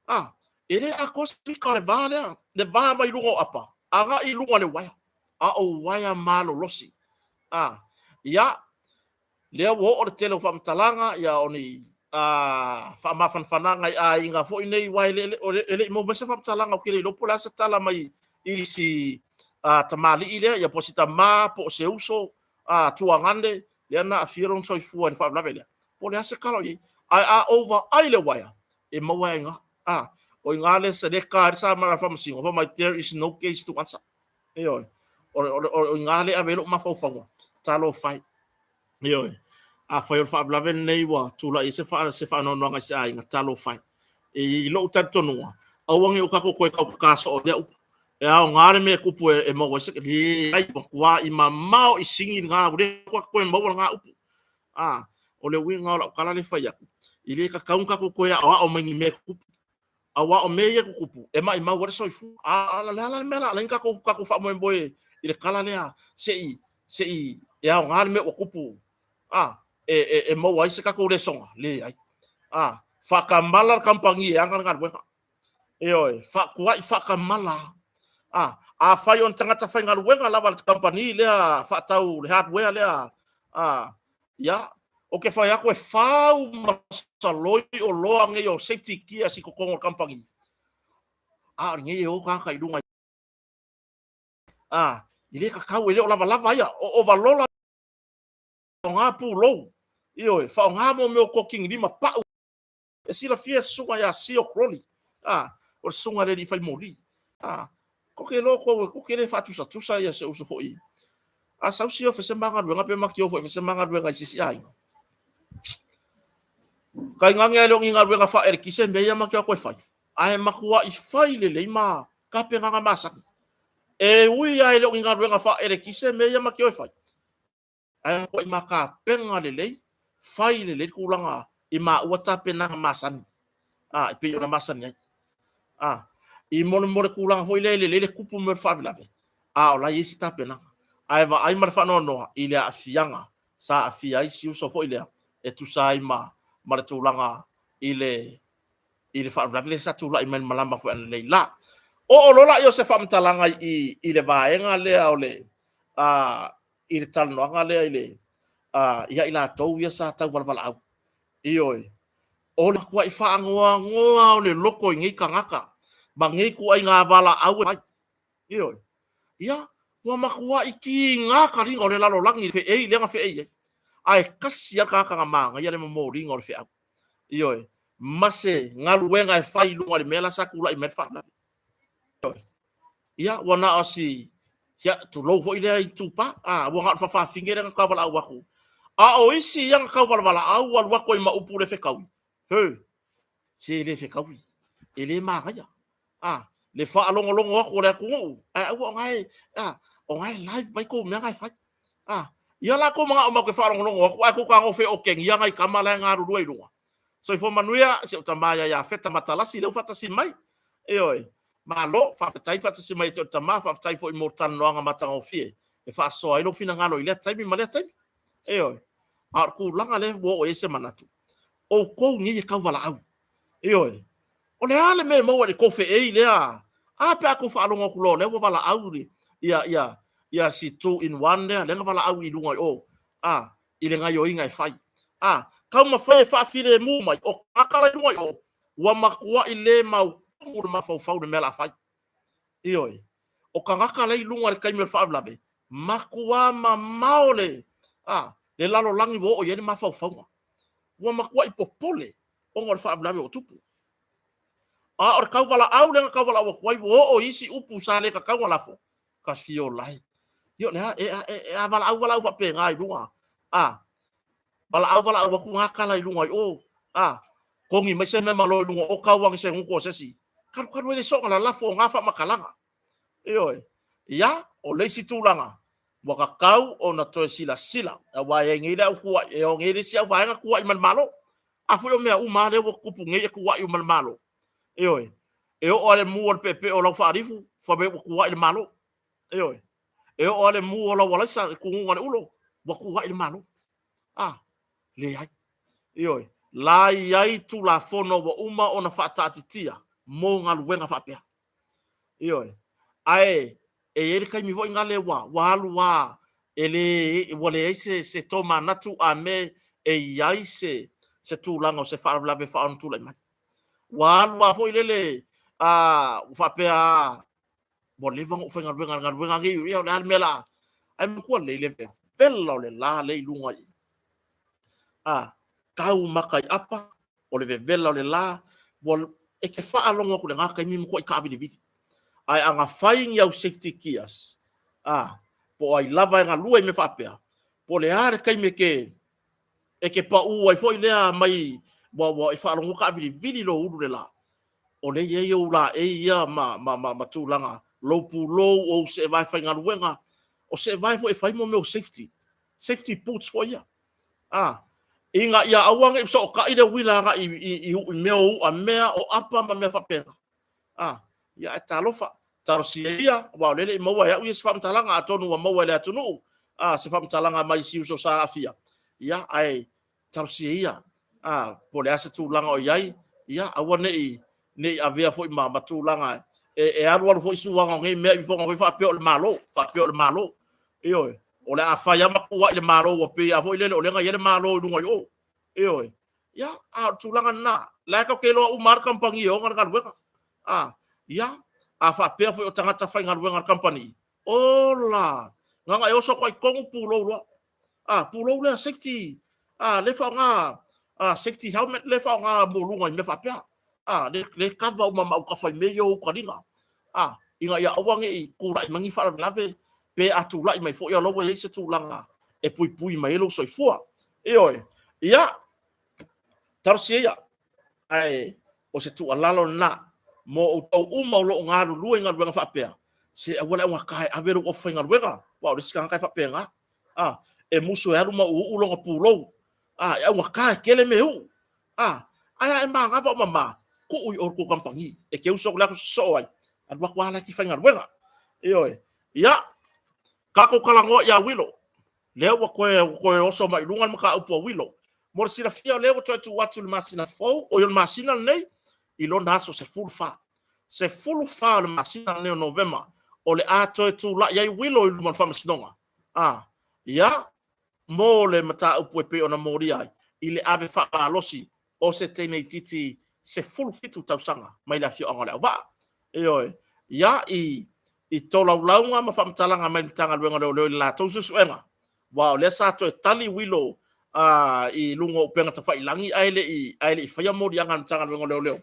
A, e le atoa se mita o le va lea, le va mai luga o apa, agai i luga o le uaea, a o uaea malolosi. A, ia, lea ua oo le tele o faamatalaga, ia, o ni faamafanafanaga i aiga foi nei, aua e le i maua mai se faamatalaga, ou te le iloa po o le a se tala mai i si tamalii lea, ia po o si tama po o se uso tuagane lea na aafia lona soifua i le faalavelave lea, po o le a se tala o i ai. Ae a ou vaai i le uaea, e maua ai lava i ina. O i ina lea e ta ai le samala a le faamasino, fai mai, there is no case to answer. Ioe. O i ina lea e ave ai lou mafaufauga, talofa e. Ioe. Afai o le faalavelave lenei ua tulai ai se faanoanoaga i se aiga, talofa e. I lou talitonuga, aua ne i o tatou toe tautata soo i lea upu. E aoga le mea e tupu e maua ai se... Leai, ua matuai mamao i sini lena, ua le toe maua lena upu. O le uiga o lau tala lea e fai atu, e le tatau ona tatou toe aoao mai ni mea e tutupu. Aua o mea ia e tutupu, e maumau ai le soifua. A o le a la le mea o le a ala ai ona tatou faamoemoe i le tala lea, se i e aoga le mea ua tupu e maua ai se tatou lesona? Leai. Faatamala le kamupani e ana le galuega. Ioe, faatuai faatamala. Afai o ni tagata faigaluega lava a le kamupani lea faatau le hardware lea, ia, ou te fai atu e fau ma saloi oloa nei o safety gears i totonu o le kamupani, a o lenei e o tagata i luga e le tatau, e le o lavalava ia, o ovalola, faaaoga pulou, ioe, faaaoga mo mea o tokigilima pau. E silafia le susuga ia Sio Crowley, o le susuga i le alii fai moli. Tou te iloa outou, tou te le faatusatusa ia se uso foi. A sau Sio e fai se ma galuega pe ma te o foi e fai se ma galuega i se isi aiga. Tainane lava e le o ni galuega faa-elekise mea ia ma te o atu e fai, ae matuai fai lelei ma tapenaga masani. E ui lava e le o ni galuega faa-elekise mea ia ma te o e fai, ae matuai ma tapena lelei, fai lelei le tulaga i maua tapenaga masani, e pei ona masani ai. I molemole tulaga foi lea e lelei le tupu mea o le faalavelave, a o la e i ai se tapenaga. Ae vaai ma le faanoanoa i le aafiaga sa aafia ai si uso foi lea e tusa ai ma le tulaga i le faalavelave lea sa tulai mai i le malama foi ananei la. Oo loa lea o se faamatalaga i le vaega lea o le i le talanoaga lea i le ia i latou ia sa tauvalavalaau. Ioe, o le matuai faanoanoa o le loto i nei tagata ma nei ituaiga valaau e fai. Ioe, ia, ua matuai kiga taliga o le lalolagi i le feei lea na feei ai. Ae tasi lava le tagata na manaia le momoliga o le feau. Ioe, ma se galuega e fai i luga o le mea la sa tulai mai ai le faalavelave. Ioe. Ia, ua na o si, ia, tulou foi lea itupa, ua na o le fafafine lea na tauvalaau atu. A o isi ia na tauvalavalaau ua alu atu ai ma upu le fetaui. He, se le fetaui, e le manaia. Le faalogologo atu o le atunuu, ae aua o na e, o na e live mai tou mea na e fai. Ia la tou manao matou te faalogologo atu, ae tou tago feokegia nai tama la e galulue i luga. Soifua manuia si ou tama ia Iafeta Matalasi lea ua faatasi mai. Ioe. Malo, faafetai le faatasi mai ia te oe le tama, faafetai foi mo le talanoaga matagofie e faasoa ai lou finagalo i lea taimi ma lea taimi. Ioe. A o le tulaga lea ua oo i ai se manatu, outou nei e tauvalaau. Ioe. O le a le mea e maua i le tou feei lea? A pe a tou faalogo atu loa o lea ua valaau ia ia ia si two in one lea, lea na valaau i luga i o, a, i le gaioiga e fai. A, taumafai e faafilemu mai, o tagata la i luga i o, ua matuai le mautonu le mafaufau i le mea o le a fai. Ioe. O tagata la i luga i le taimi o le faalavelave, matua mamao le, a, le lalolagi ua oo i ai le mafaufauga. Ua matuai popole ona o le faalavelave ua tupu. A o le tauvalaau lea na tauvalaau atu ai, ua oo i isi upu sa le tatau ona lafo, ka fiola e. Ia o le a, e, e, e a valaau valaau faapena i luga, a, valaau valaau atu na tala i luga i o, a, togi mai se mea malo i luga o tau ane se gutu o se isi, kalukalu ai le soona lalafo o na faamatalaga. Ioe. Ia, o le isi tulaga, ua tatau ona toe silasila, aua e i ai nei le au tuuai, e o nei le isi au vaega tuuai ma le Malo. A foi o mea uma lava lea ua tutupu nei e tuuai uma le Malo. Ioe. E oo lava i le mu o le peepee o lau faalifu, fai mai ua tuuai le Malo. Ioe. E oo lava i le mu o lau alaisa, le tunuga o le ulo, ua tuuai le Malo. A, leai. Ioe. La i ai Tulafono ua uma ona faataatitia. mo galuega faapea. Ioe. Ae e i ai le taimi foi gale ua ua alu a e le ua leai se se tomanatu a me e i ai se se tulaga o se faalavelave faaona tulai mai. Ua alu a foi lele a ua faapea a ua leva ona ou faigaluega i le galuega nei, ia o le a le mea la ae manatua lelei le vevela o le la lea i luga i a tau maka i apa o le vevela o le la ua e te faalogo atu i lena taimi matuai taavilivili. Ae a na fai ni au safety gears, a, po o ai lava e galue i mea faapea, po o le a le taimi e te, e te pau ai foi lea mai, ua, ua e faalogo taavilivili lou ulu i le la, o lea e i ai ou laei ia ma, ma, ma, ma tulaga, lou pulou, ou seevae faigaluega. O seevae foi e fai mo mea o safety, safety boots foi ia. A, ina ia aua ne i fesootai le uila agai i, i, i, i mea o uamea, o apa ma mea faapena. A, ia ae talofa, talosia ia, aua o lea e le i maua e au ia se faamatalaga, atonu ua maua e le atunuu, a, se faamatalaga mai si uso sa aafia, ia, ae talosia ia, a, po o le a se tulaga o i ai, ia, aua ne i, ne i avea foi ma, ma tulaga e, e alualu foi suaga o nei mea ifoga foi faapea o le Malo, faapea o le Malo. Ioe, o le a fai lava ma tuuai le Malo, ua pei lava foi lele o lea na i ai le Malo i luga i o. Ioe. Ia, a o le tulaga lena, la e tatou te iloa uma lava le kamupani e ona le galuega. A, ia, a faapea foi o tagata faigaluega a le kamupani, ola! Na ona e oso atu lava i totonu pulou loa. A, pulou lea safety, a, lea e faaaoga, a, safety helmet lea e faaaoga mo luga i mea faapea. A, lea, lea e kava uma ma autafa i mea ia o ukaliga. A, ina ia aua ne i tulai mai ni faalavelave, pe a tulai mai foi, o la ua i ai se tulaga e puipui mai ai lou soifua. Ioe. Ia, talosia ia. Ae o se tuualalo lena mo outou uma o lo o galulue i galuega faapea, se aua le augata e ave lou aufaigaluega, aua o le isi tagata e faapena. A, e musu e alu ma uuuu lona pulou. A, e augata e tele mea e uu. A, ae a e manava o mama, tuu i o i le tou kamupani. E te uso atu le atu sosoo ai, alu atu lava la e te faigaluega. Ioe. Ia, tatou talanoa ia Wilo. Lea ua toe, ua toe oso mai i luga le mataupu a Wilo. Mo le silafia, o lea ua toe tuu atu i le masina fou, oi o le masina lenei, i lona aso 14. 14 o le masina lenei o Novema, o le a toe tulai ai Wilo i luma o le Faamasinoga. A, ia, mo le mataupu e pei ona molia ai i le ave faamalosi o se teineitiiti 17 tausaga mai le afioaga o Leauvaa. Ioe, ia i i tolaulauga ma faamatalaga mai le Matagaluega o Leoleo i le latou suesuega, aua o lea sa toe tali Wilo a i luga o upega tafailagi ae le i ae le i faia moliaga a le Matagaluega o Leoleo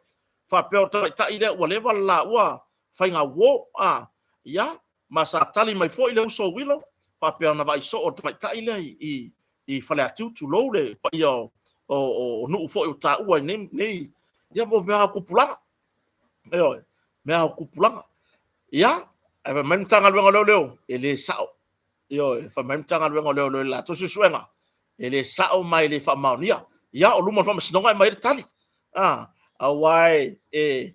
faapea o le tamaitai lea ua leva le laua faiga uo a ia ma sa tali mai foi le uso o Wilo faapea ona vaai soo le tamaitai lea i i i Faleatiu tulou le paia o o o nuu foi o taua i nei nei ia mo mea o tupulaga. Ioe, mea o tupulaga. Ia, ae fai mai le Matagaluega o Leoleo, e le sao. Ioe, fai mai le Matagaluega o Leoleo i le latou suesuega, e le sao ma e le faamaonia. Ia, o luma o le Faamasinoga e aumai ai le tali. A, aua e, e,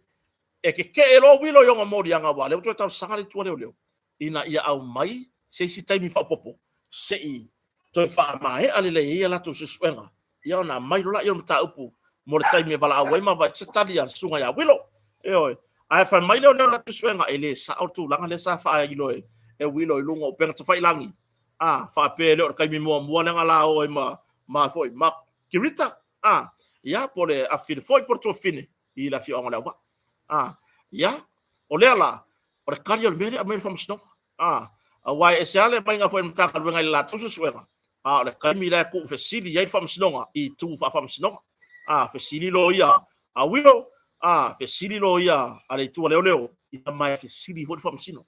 e tetee loa Wilo i ona moliaga, aua o lea ua toe talosaga le Itu a Leoleo, ina ia aumai se isi taimi faaopoopo se i toe faamaea lelei ai a latou suesuega, ia ona aumai loa lea o le mataupu mo le taimi e valaau ai ma vaai se tali a le susuga ia Wilo. Ioe. Ae fai mai lea o le latou suesuega, e le sao le tulaga lea sa faailo e Wilo i luga o upega tafailagi, a faapea e le o le taimi muamua lea na la o ai ma, ma foi, ma Kirita, a, ia, po o le afafine foi po o le tuafafine i le afioaga o Leauvaa. A, ia, o lea la, o le tali o le mea lea e aumai e le Faamasinoga. A, aua e ese lava le aumaiga foi a le Matagaluega i le latou suesuega, a o le taimi la e tuufesili ai le Faamasinoga i itu faa-Faamasinoga. A, fesili loia a Wilo, a, fesili loia a le Itu a Leoleo, ia ma e fesili foi le Faamasino.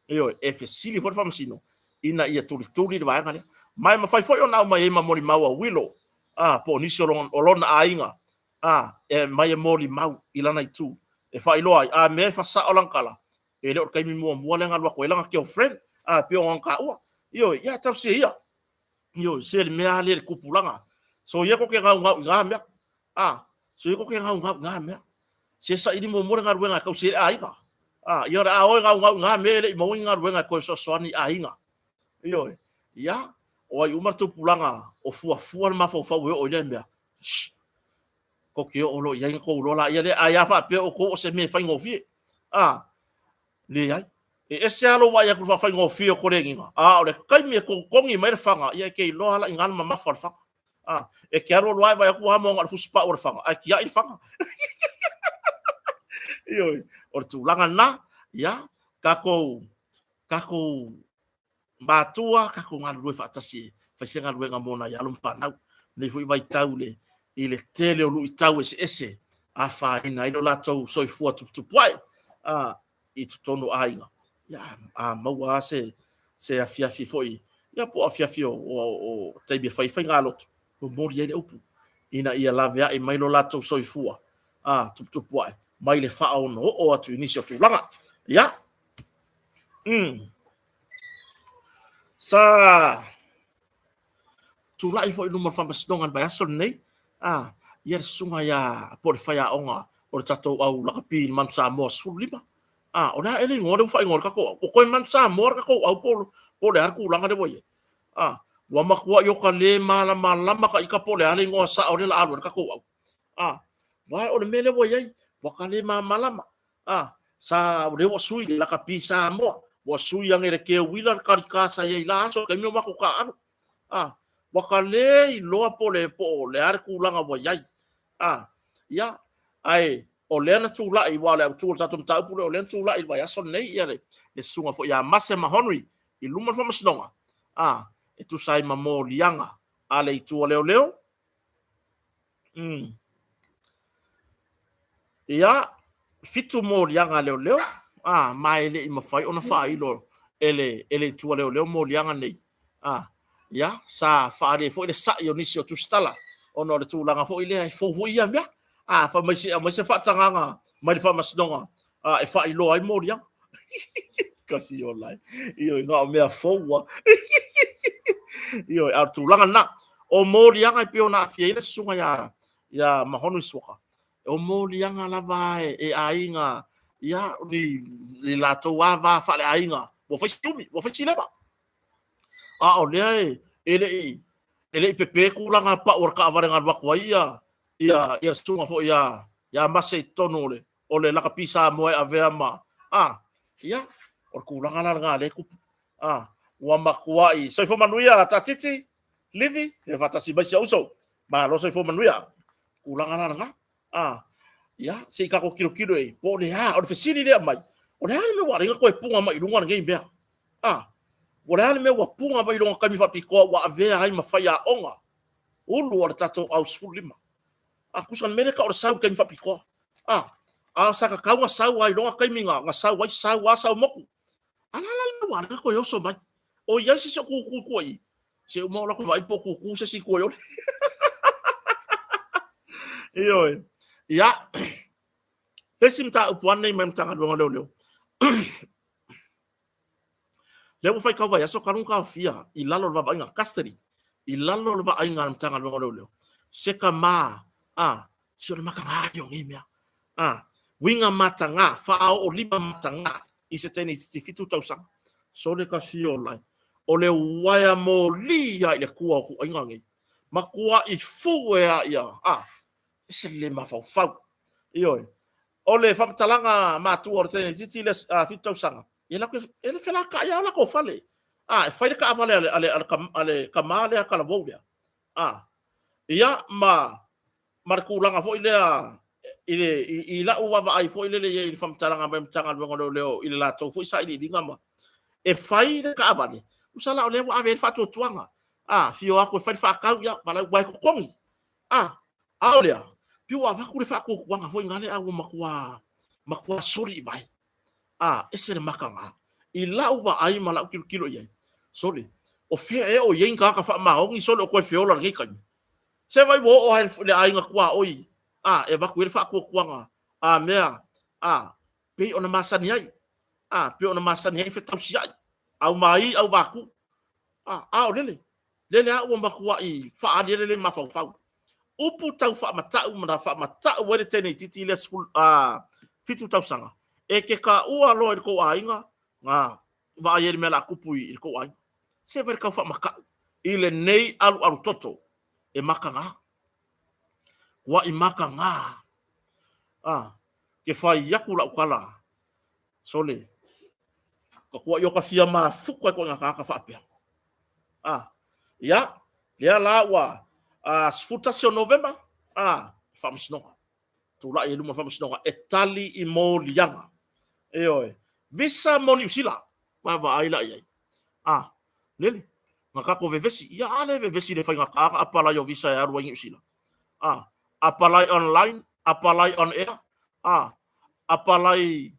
Ioe, e fesili foi le Faamasino ina ia tulituli le vaega lea. Ma e mafai foi ona aumai ai ma molimau a Wilo, a, po o nisi o lona aiga, a, e aumai e molimau i lana itu e faailoa ai, a mea e fasao lana tala, e le o le taimi muamua lea na alu atu ai lana girlfriend, a, pei ona taua. Ioe, ia talosia ia. Ioe, se le mea lava lea i le tupulaga. Soia ko ke gaugau i ngā mea. A, soia ko ke gaugau i ngā mea. Se saili muamua le galuega e tausi ai le aiga. A, ia o le a o e gaugau i ngā mea e le i maua ni galuega e toe fesoasoani i aiga. Ioe, ia, o ai uma le tupulaga o fuafua le mafaufau e oo i lea mea. Shh. Kou te oo loa i ai ona kou iloa laia lea. Ae a faapea o outou o se mea e faigofie, a, leai. E ese lava lou vaai atu i le faafaigofie o koleniga, a o le taimi e totogi mai ai le fana, ia e te iloa lava la i ina le mamafa o le fana. A, e te alu alu lava e vaai atu ua amo na o le fusipau o le fana, ae tiai le fana. Ioe, o le tulaga lena, ia, tatou, tatou matua, tatou galulue faatasi e fai se galuega mo nai alo ma fanau. Lenei foi vaitau i le, i le tele o luitau eseese afaina ai lo latou soifua tuputupuae a, i totonu o aiga. Ia, a maua lava se, se afiafi foi, ia po o afiafi o, o, o taimi e fai faigalotu, momoli ai le upu ina ia laveai mai lo latou soifua a, tuputupuae mai le faaonooo atu i nisi o tulaga. Ia, Sa tulai foi i luma o le faamasinoga i le vaiaso lenei, a, ia le susuga ia, po o le faiaoga o le tatou au lakapi i le Manu Samoa 15. A, o le a ea le igoa lea ua faaigoa ai le tatou au? Ua toe Manu Samoa le tatou au po o le a le tulaga lea ua i ai? A, ua matuai ota le malamalama ta ita po o le a le igoa sao lea o le a alu ai le tatou au. A, aua o le mea lea ua i ai, ua ta le malamalama. A, sa, o lea ua sui le lakapi Samoa, ua sui ane i le keuila le talita sa i ai i la aso i le taimi o matou taaalo. A, ua ta le iloa po o le, po o le a le tulaga ua i ai. A, ia, ae o lea na tulai, aua o le autu o le tatou mataupu lea, o lea na tulai i le vaiaso lenei ia le, le susuga foi ia Mase Mahonri i luma o le faamasinoga, a, e tusa ai ma moliaga a le itu a leoleo. Ia, 7 moliaga a leoleo, a, ma e le i mafai ona faailo e le, e le itu a leoleo moliaga nei. A, ia, sa faaali ai foi le sa'i o nisi o tusitala, ona o le tulaga foi lea e fou foi ia mea. A, fai mai se i aumai se faatagaga mai le faamasinoga, a, e faailoa ai moliaga. Kasi ola e. Ioe, na o mea fou lava. Ioe, a o le tulaga lena. O moliaga e pei ona aafia ai le susuga ia, ia Mahonri Suoka, o moliaga lava e, e aiga, ia, ni, ni latou lava va faaleaiga, ua fai si umi, ua fai si leva. A o lea e, e le i, e le i pepe tulaga pau o le taavale na alu atu ai ia, ia, ia le susuga foi ia, ia Mase i totonu o le, o le lakapi Samoa e avea ma, a, ia, o le tulaga la lena lea e tupu. A, ua matuai, soifua manuia Tatiti, Livi, ia faatasi mai si ou uso. Malo soifua manuia. Tulaga la lena. A, ia, se i tatou tilotilo i ai, po o le a, o le fesili lea aumai, o le a le mea ua ala ai ona toe puga mai i luga lenei mea? A, o le a le mea ua puga mai i lona taimi faapitoa ua avea ai ma faiaoga ulu o le tatou au 15? A, tusa o le mea lea e tau o le sau i le taimi faapitoa. A, a sa tatau ona sau lava i lona taimi na sau ai, sau lava sau motu. A la la le mea ua ala ai ona toe oso mai. O i ai se isi o tutu i tua i i? Se uma o latou vaai po o tutu se isi i tua i ole. Ioe. Ia, le isi mataupu lava lenei mai Matagaluega o Leoleo. Lea ua faitau vaiaso talu ona taofia i lalo o le vaavaaiga, custody, i lalo o le vaaiga a le Matagaluega o Leoleo, se tama, a, se o le mataga ia o nei mea. A, uiga mataga, faaoolima mataga i se teine itiiti 7 tausaga. Sole kasi o lai. O le uaea moli ia i le tua o tuuaiga nei. Matuai fu e a ia, a, ese le le mafaufau. Ioe. O le faamatalaga matua o le teine itiiti lea 7 tausaga, e latou e le felataai lava o latou fale. A, e fai le taavale a le, a le, a le, a le tama lea talavou lea. A, ia ma, ma le tulaga foi lea i le, i, i lau vaavaai foi lele i ai i le faamatalaga mai Matagaluega o Leoleo i le latou foi sailiiliga ma e fai le taavale, tusa la o lea ua ave ai le faatuatuaga. A, fia o atu e fai le faatau, ia, valaau, aua e totogi. A, a o lea, pei ua avatu le faatuatuaga foi nale a ua matua, matua soli i vai. A, ese le mataga. I lau vaai ma lau tilotilo i ai, sole, o fea ea o i ai ni tagata faamaoni sole o toe feola i lenei taimi? Se vaai ua oo lava i le aiga tuaoi, a, e avatu i ai le faatuatuaga, a mea, a, pei ona masani ai, a, pei ona masani ai fetausiai, aumai, auvatu, a, a o lele, Lele a ua matuai faaaliali le mafaufau. Upu tau faamatau ma na faamatau ai le teine itiiti lea 7 tausaga. E te taua loa i le tou aiga, na vaai ai le mea o le a tupu i le tou aiga. Se vaai le tau faamatau i lenei alualu toto e mataga. Kuaʻi maka gā. A, ke fai aku la'u kala, sole, ka kuaʻi o ka fia mafuka e koʻi ngā faapea. A, ia, lea la ua a, 11 o Novema, a, faamasinoga. Tulaʻi i luma faamasinoga e tali i moliaga. Ioe, visa mo Niu Sila, vaavaai la i ai. A, lele, nga kako vevesi, ia a le vevesi le faigata na apalai o visa e alu ai Niu Sila. A, apalai online, apalai on air, a, apalai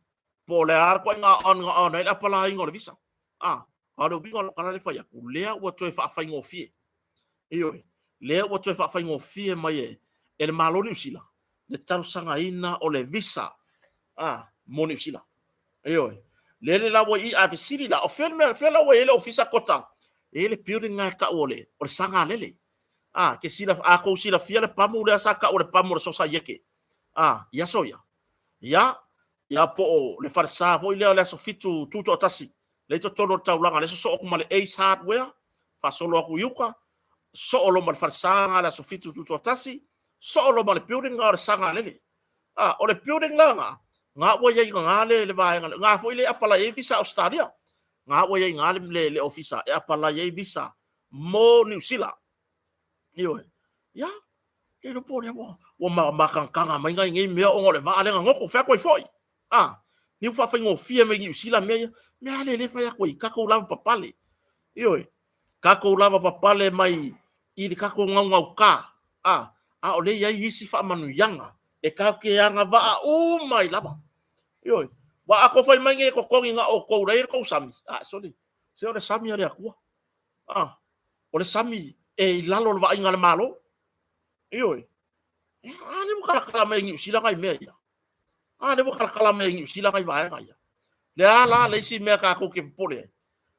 po o le a koe nga on nga on ai le apalaiga o le visa. A, a o le uiga o lau tala le fai atu, lea ua toe faafaigofie. Ioe, lea ua toe faafaigofie mai e, e le Malo Niu Sila le talosagaina o le visa a, mo Niu Sila. Ioe, lea le la ua i, a fesili la, o fea le mea, fea la ua i ai le ofisa kota? E i ai le building nga e tau o le, o le Sagalele. A, ke sila, a kou silafia le pamu lea sa tau o le pamu o le Sosaieke. A, i aso ia. Ia, ia po o le falesa foi lea o le aso 7 tutoatasi, lea i totonu o le taulaga, lea sosoo atu ma le Ace Hardware, faasolo atu i uka, soo loa ma le falesa lena le aso 7 tutoatasi, soo loa ma le building lena o le Sagalele. A, o le building la lena, na ua i ai i le, le vaega, na foi le apalai ai visa Australia, na ua i ai i le, le ofisa e apalai ai visa mo Niu Sila. Ioe. Ia, ke iloa po o lea ua, ua makanakana mai nai nei mea ona o le vaa lea na goto, fai atu ai foi. A, ni ua faafaigofie mai Niu Sila mea ia. Mea a lea le fai atu ai, tatou lava papale. Ioe, tatou lava papale mai i le tatou gaugauta. A, a o lea e i ai isi faamanuiaga e tatou te agavaa uma ai lava. Ioe, aua a tou fai mai nei e totogi na o outou la e i ai le tou sami, a, sole, se o le sami a le Atua. A, o le sami e i lalo o le vaaiga a le Malo. Ioe. A lea ua talatala mai e Niu Sila nai mea ia. A lea ua talatala mai e Niu Sila nai vaega ia. Lea la le isi mea tatou te popole ai.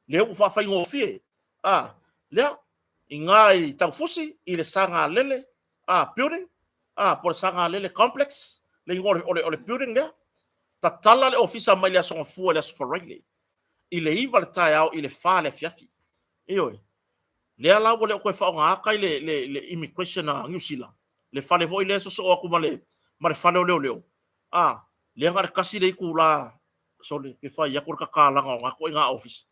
Lea ua faafaigofie. A, lea, i gā i Taufusi, i le Sagalele a, building, a, po o le Sagalele Complex, le igoa o le, o le building lea. Tatala le ofisa mai le Aso Gafua i le Aso Faraile. I le 9 le taeao i le 4 le afiafi. Ioe. Lea la ua le o toe faaaoga tai le, le, le immigration a Niu Sila, le fale foi lea e sosoo atu ma le, ma le fale o leoleo, a, lea na o le tasi le itula, sole, pe fai atu le tatalaga o na ituaiga ofisa.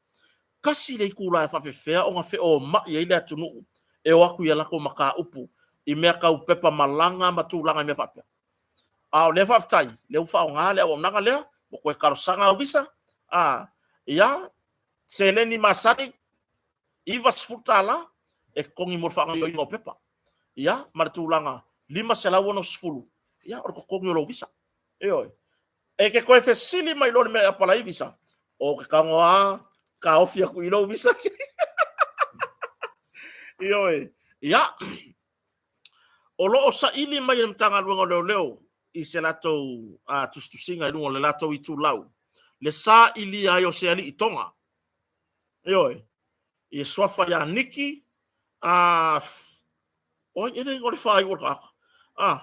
Tasi le itula e faafefea ona feomai ai le atunuu e o atu i a latou mataupu i mea tau pepa malaga ma tulaga i mea faapea. A o lea faafetai, lea ua faaaoga le auaunaga lea, ua toe talosaga au visa, a, ia, seleni masani, $90 e totogi mo le faagaoioiga o pepa. Ia, ma le tulaga $560, ia, o le totogi o lou visa. Ioe. E te toe fesili mai loa i le mea e apalai visa, o ke tago a taofi atu i lou visa. Ioe. Ia, o lo o saili mai e le Matagaluega o Leoleo i se latou tusitusiga i luga o le latou itulau le sailia ai o se alii Toga. Ioe, i le suafa ia Niki, a, o ai ea le igoa o le faaiu o le tagata? A,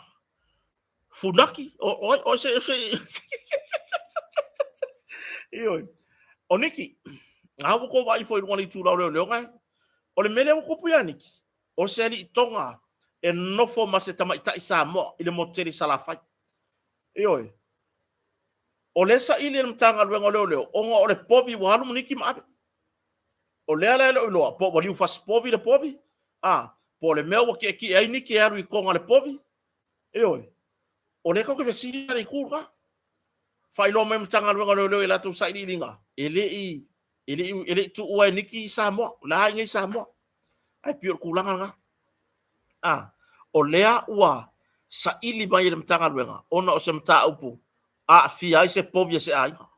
Funaki, o ai, o se, se, ioe, o Niki, a ua tou vaai ifo i luga o le itulau leoleo, o le mea lea ua tupu ia Niki, o se alii Toga e nofo ma se tamaitai Samoa i le motu tele i Salafai. Ioe. O lea e saili e le Matagaluega o Leoleo ona o le povi ua alu ma Niki ma ave. O lea la e le o iloa po ua liufasi povi le povi, a, po o le mea ua tietie ai Niki e alu i Toga i le povi. Ioe. O lea tatou te fesili i le itu lena. Faailoa mai Matagaluega o Leoleo i latou sailiiliga, e le i e le i e le i tuua e Niki i Samoa, o la e i Samoa. Ae pei o le tulaga lena. A, o lea ua saili mai e le Matagaluega ona o se mataupu aafia ai se povi a se aiga.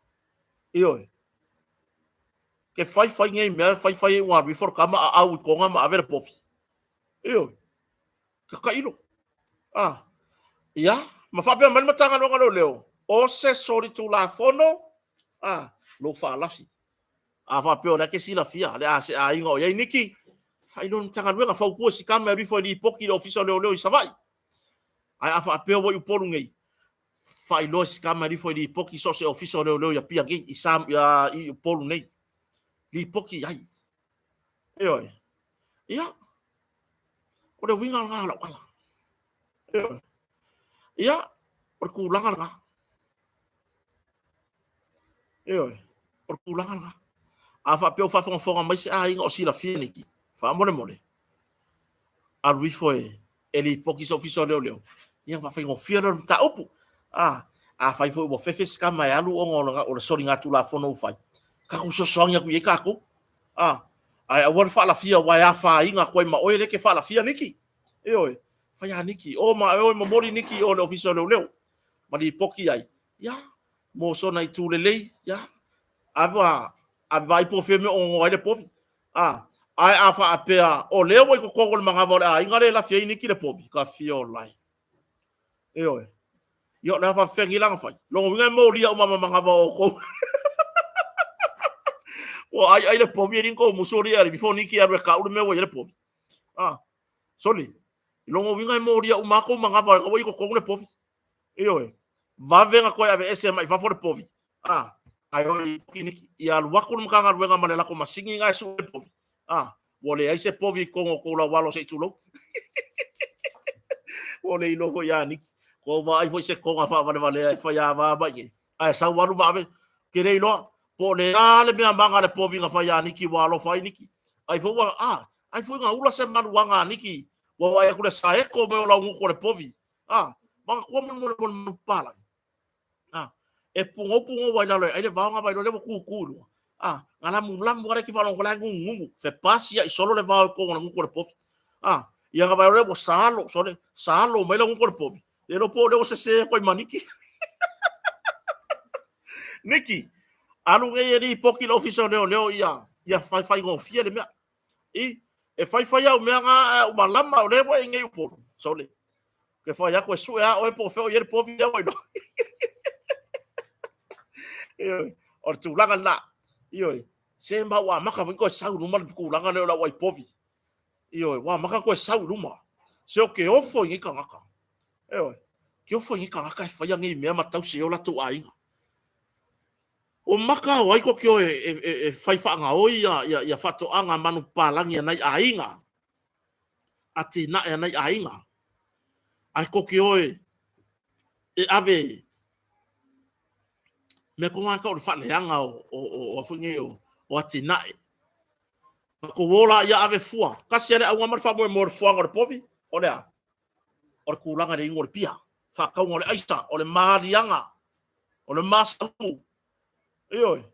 Ioe. Ke faifai nei mea, faifai ai ua alu ifo le tama a au i Toga ma ave le povi. Ioe. Kakailo. A, ia, ma faapea mai le Matagaluega o Leoleo, o se solitulafono, a, lou faalafi. A faapea o lea ke silafia, le a se aiga o i ai Niki, faailoa le Matagaluega, fautua si tama e alu ifo e lipoti i le Ofisa o Leoleo i Savaii. Ae a faapea ua i Upolu nei, faailoa si tama e alu ifo e lipoti i so o se Ofisa o Leoleo i Apia nei, i, Sam, i Upolu nei. Lipoti i ai. Ioe. Ia, o le uiga lena o lau tala. Ioe. Ia, o le tulaga lena. Ioe, o le tulaga lena. A faapea ua faafogafoga mai se aiga o silafia Niki, faamolemole, alu ifo e lipoti se ofisa o leoleo, ia ona faafaigofie lea o le mataupu. A, afai foi ua fefe se tama e alu ona o le soligatulafono ua fai, tatou fesoasoani atu i ai tatou. A, ae aua le faalafia aua e afaina atu ai ma oe lea e te faalafia Niki. Ioe, fai a Niki, o ma oe momoli Niki i o i le ofisa o leoleo ma lipoti ai, ia, mo sona itu lelei, ia, ave ave vaai po o fea mea o onoa ai le povi. A, ae a faapea o lea ua i totonu o le manava o le aiga lea e lafi ai Niki le povi, ka fia ola e. Ioe. Ia o le a faafefea nei la ona fai? Lona uiga e molia uma ma manava o outou. Ua ai ai le povi e le tou musu alii e before Niki e alu e kau le mea ua i ai le povi. Ah, sole. Lona uiga e molia uma lava tou manava ua i totonu le povi. Ioe. Vave ona toe aveese mai fafo le povi. Ah, ae o i ia alu atu le Matagaluega ma le latou masini na e sue le povi. Ah, ua leai se povi i totonu o tou laualo se i tulou. Ua le iloa foi ia Niki. Ua vaai foi se toga faavalevalea e fai ava mai nei. Ae sau alu ma ave, ke le iloa po o le a le mea maga le povi na fai ia Niki ua alofa ai Niki. Ai foi ua, ah, ai foi na ula se maluaga a Niki. Ua vaai atu le saeko mai o lau gutu o le povi. Ah, manatua molemole mo le manupapalagi. Ah, e pugou pugou ai lalo e ai le vao nga vai loa lea ua tutu i luga. Ah, nga lamulamu ala ki faalogo la ngungungu. Fe pasi ai solo le vao i totonu o le gutu o le povi. Ah, ia nga vai loa lea ua salo, sole, salo mai le gutu o le povi. Le iloa po o lea ua sese atu ai ma Niki. Niki, alu nei e lipoti i le ofisa o leoleo ia, ia faigofie le mea. I, e faifai au mea na ae ua malama o lea ua e i nei Upolu. Sole, ke fai atu e sue a oe po o fea o i ai le povi lea ua iloa. Ioe, o le tulaga lena. Ioe, se ma ua amata foi toe sau i luma le tulaga lea o le auai povi. Ioe, ua amata toe sau i luma. Se o ke ofo i nei tagata. Ioe, ke ofo i nei tagata e faia nei mea ma tausi ai o latou aiga. O maka o ai ko ke oe e fai faagaoi ia faatoaga manupapalagi a nai aiga, atinae a nai aiga. Ae ko ke oe e ave mea ko ngā o le faaleaga o foi nei o atinae. Ma ko wō la ia ave fua. Kasi ale auga ma le faamoemoe o le fuaga o le povi, o le a? O le tulaga i le inu o le pia, faatauga o le aisa, o le maliaga, o le masalumu. Ioe,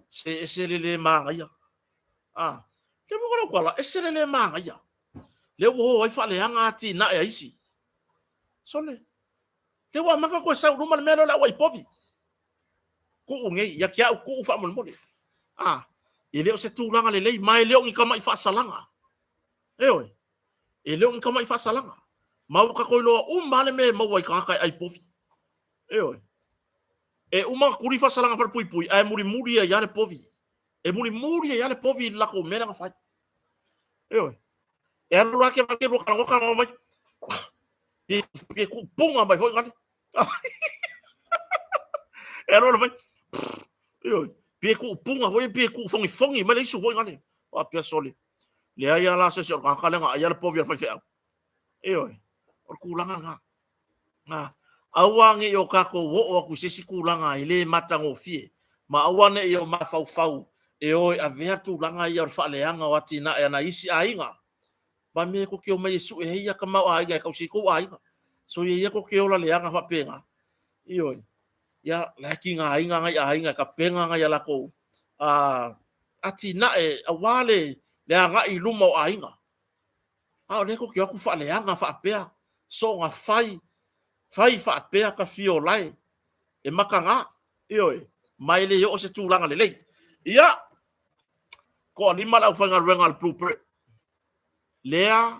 se ese le le manaia. Ah, le mo lau tala, ese le le manaia. Le ua o ai faaleaga atinae a isi. Sole, le ua amata koe sau luma le mea lea o le auai povi. Tuu nei, ia te au tuu faamolemole. Ah, e le o se tulaga lelei, ma e le o ni tama'i faasalaga. Ioe, e le o ni tama'i faasalaga. Ma ua tatou iloa uma lava le mea e maua i tagata e ai povi. Ioe. E uma ona tuli faasalaga falepuipui, ae mulimuli ai lava le povi. E mulimuli ai lava le povi i le latou mea lea na fai. Ioe. E alu lava ke ke lua talanoa talanoa mai. Pe kuupunga mai foi ngale. E alu alu mai. Ioe. Pe kuupunga foi pe kuufogifogi mai le isu foi ngale. Faapea sole. Leai lava la se isi o le tagata lea na aia le povi a le faifeau. Ioe. O le tulaga lena. Na, aua ne i o tatou oo atu i se isi tulaga e le matagofie, ma aua ne i o mafaufau e o e avea tulaga ia o le faaleaga o atinae a nai isi aiga, ma mea tou te omai e sue ai ia tamaoaiga e tausi ai tou aiga. Soia ia tou te ola leaga faapena. Ioe. Ia, la e tigaina nai aiga e tapena nai a latou atinae aua le agai i luma o aiga. A o lea tou te o atu faaleaga faapea, soona fai, fai faapea ka fia olae, e mataga, ioe, ma e le oo se tulaga lelei. Ia, toalima le aufaigaluega a le Blue Bird, lea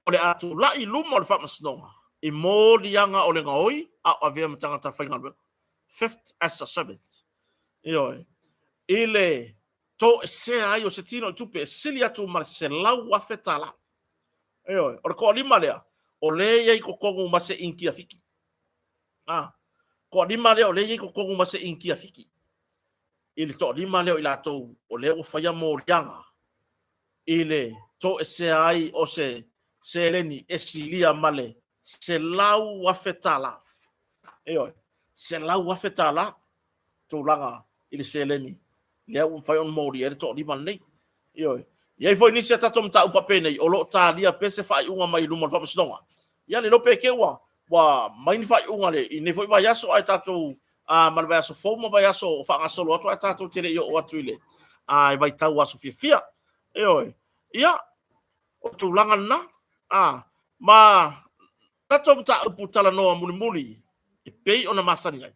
o le a tulai i luma o le Faamasinoga i moliaga o le gaoi a o avea ma tagata faigaluega, theft as a servant, ioe, i le toesea ai o se tino i tupe e sili atu ma le $100,000. Ioe, o le toalima lea, o lea e i ai i totonu ma se inikia fiki. A, toalima lea o lea e i ai i totonu ma se inikia fiki. I le toalima lea o i latou o lea ua faia moliaga i le toesea ai o se seleni e silia ma le $100,000. Ioe, $100,000 tulaga i le seleni lea ua mafai ona molia ai le toalima lenei. Ioe. E i ai foi nisi a tatou mataupu faapenei o lo o talia pea se faaiuga mai luma o le Faamasinoga. Ia le iloa pe te i ua mai ni faaiuga i lenei foi vaiaso ae tatou ma le vaiaso fou ma vaiaso o faagasolo atu ae tatou te le i oo atu i le vaitau aso fiafia. Ioe. Ia, o le tulaga lena. Ma tatou mataupu talanoa mulimuli e pei ona masani ai.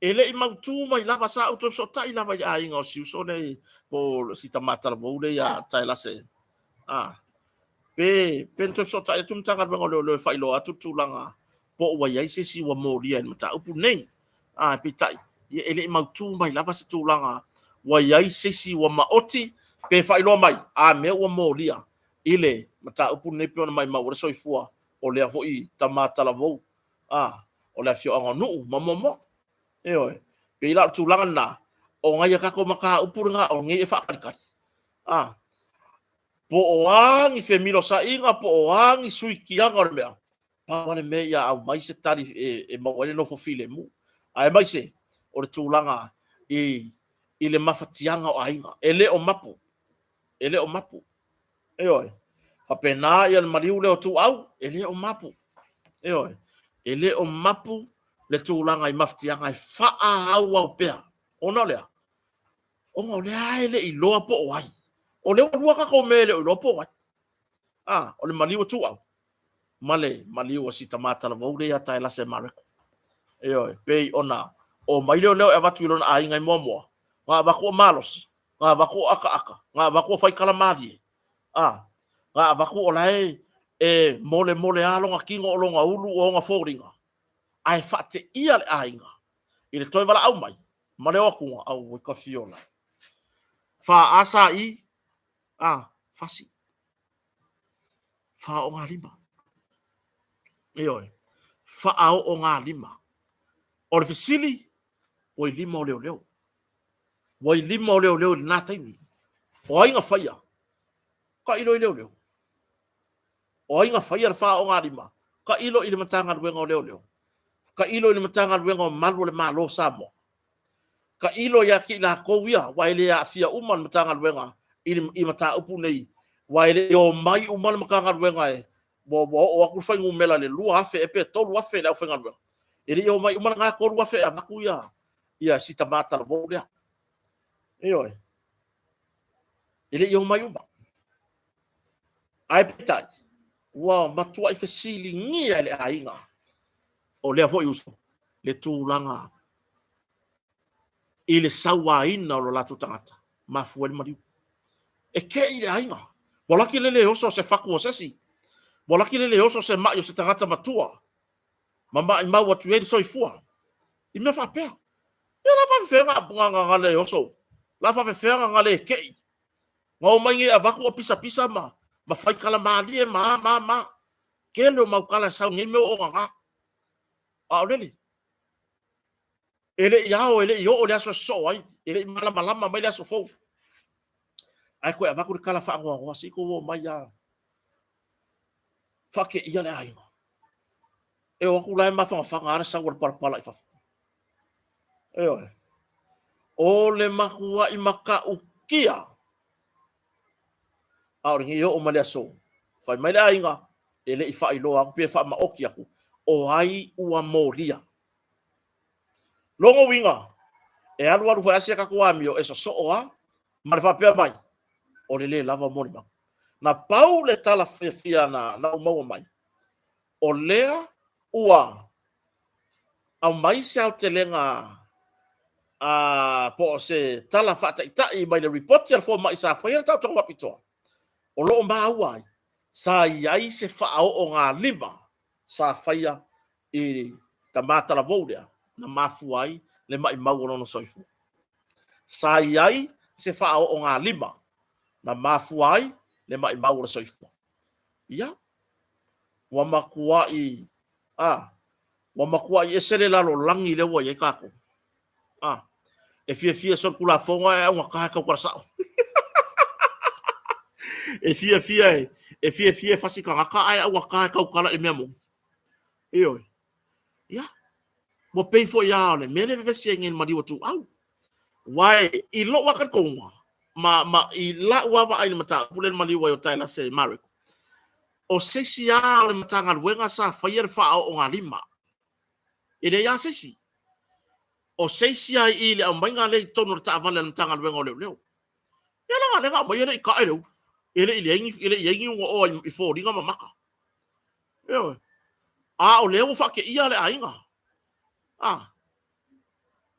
E le i mautū mai lava, sa ou toe fesootai lava i le aiga o si uso nei, po o si tama talavou lea ia Taelase. Pe na toe fesootai atu le Matagaluega o Leoleo e faailoa atu le tulaga po ua i ai se isi ua molia i le mataupu lenei. Peitai, e le i mautū mai lava se tulaga ua i ai se isi ua maoti pe faailoa mai a mea ua molia i le mataupu lenei pei ona maumau ai le soifua o lea foi tama talavou o le afioaga o Nuu ma Moamoa. Ioe. E pei la o le tulaga lena, o nai a tatou mataupu lena o nei e faatalitali. Po o a ni femilosaiga, po o a ni suitiaga o le mea, pau lava le mea ia aumai se tali e maua ai le nofo filemu. Aemaise o le tulaga i le mafatiaga o aiga. E le o mapu. E le o mapu. Ioe. Faapena ia le maliu lea o Tuuau, e le o mapu. Ioe. E le o mapu le tulaga i mafatiaga e faaauau pea. Ona o le a? Ona o lea e le i iloa po o ai. O lea ua lua tatou mea e le o iloa po o ai. O le maliu o Tuuau ma le maliu o si tama talavou lea ia Taelase Mareko. Ioe, pei ona omai leoleo e avatu i lona aiga i Moamoa, na avatu o malosi, na avatu o akaaka, na avatu o faitala malie, na avatu o la e molemole lava lona tino o lona ulu o ona foliga, ae faateia le aiga i le toe valaau mai ma le o atuga, auoi ka fiola. Fa a sa i, a, fasi. Faaoogalima. Ioe, faaoogalima. O le fesili, ua i lima o leoleo. Ua i lima o leoleo i lena taimi. O ai na faia? Tailo i leoleo. O ai na faia le faaoogalima? Tailo i le Matagaluega o Leoleo. Tailo i le Matagaluega o Malu o le Malo o Samoa. Tailo ia te i latou ia, aua e le aafia uma le Matagaluega i mataupu nei, aua e le i omai uma le Matagaluega e ua oo atu le fuainumera i le 2,000 ea pe 3,000 le aufaigaluega. E le i omai uma lena 3,000 e avatu ia si tama talavou lea. Ioe. E le i omai uma. Ae peitai, ua matuai fesiligia e le aiga o lea foi uso le tulaga i le sauaina o lo latou tagata, mafua ai le maliu. E kei le aiga. Ua laki le le oso o se fatu o se isi. Ua laki le le oso o se mai o se tagata matua ma maimau atu i ai le soifua. I mea faapea. Ia la faafefea nga le oso, la faafefea nga le kei. Nga omai nei avatu o pisapisa ma faitala malie ma a ma a ma a. Tele o mau tala e sau nei mea o ogaga. A o lele, e le i ao, e le i oo le aso e sosoo ai, e le i malamalama mai le aso fou. Ae toe avatu le tala faanoanoa, se i tou omai a faateia le aiga. E o atu la e mafanafana lava le sau a le palapala i fafo. Ioe. O le matuai matautia. A o lenei oo mai le aso, fai mai le aiga, e le i faailoa atu pe faamaoti atu, o ai ua molia. Lona uiga, e alu alu foi lava si a tatou amio e sosoo lava ma le faapea mai, o le le lava o molimau. Na pau le tala fiafia na ou maua mai, o lea ua aumai se aotelega po o se tala faataitai mai le ripoti a le fomai sa faia le taotoga faapitoa, o lo o maua ai, sa i ai se faaoogalima sa faia i tama talavou lea na mafua ai le maimau o lona soifua. Sa i ai se faaoogalima na mafua ai le maimau o le soifua. Ia, ua matuai, a, ua matuai ese le lalolagi lea ua i ai tatou. A, e fiafia e solitulafono ae augata e tautala sao. E fiafia e, E fiafia e fasi tagata ae augata e tautala i le mea moni. Ioe. Ia, ua pei foi lava o le mea lea e vevesi ai nei i le maliu a Tuuau. Aua i lou lava talitonuga, ma, ma i lau lava vaai i le mataupu lea na maliu ai o Taelase Mareko, o se isi lava o le Matagaluega sa faia le faaoogalima. E leai lava se isi. O se isi lava i i le aumaiga lea i totonu o le taavale a le Matagaluega o Leoleo. Ia leaga o lea na aumai e le i tae le ulu. E le i leai ni, e le i i ai ni ugaoa i foliga ma maka. Ioe. A o lea ua faateia le aiga. A.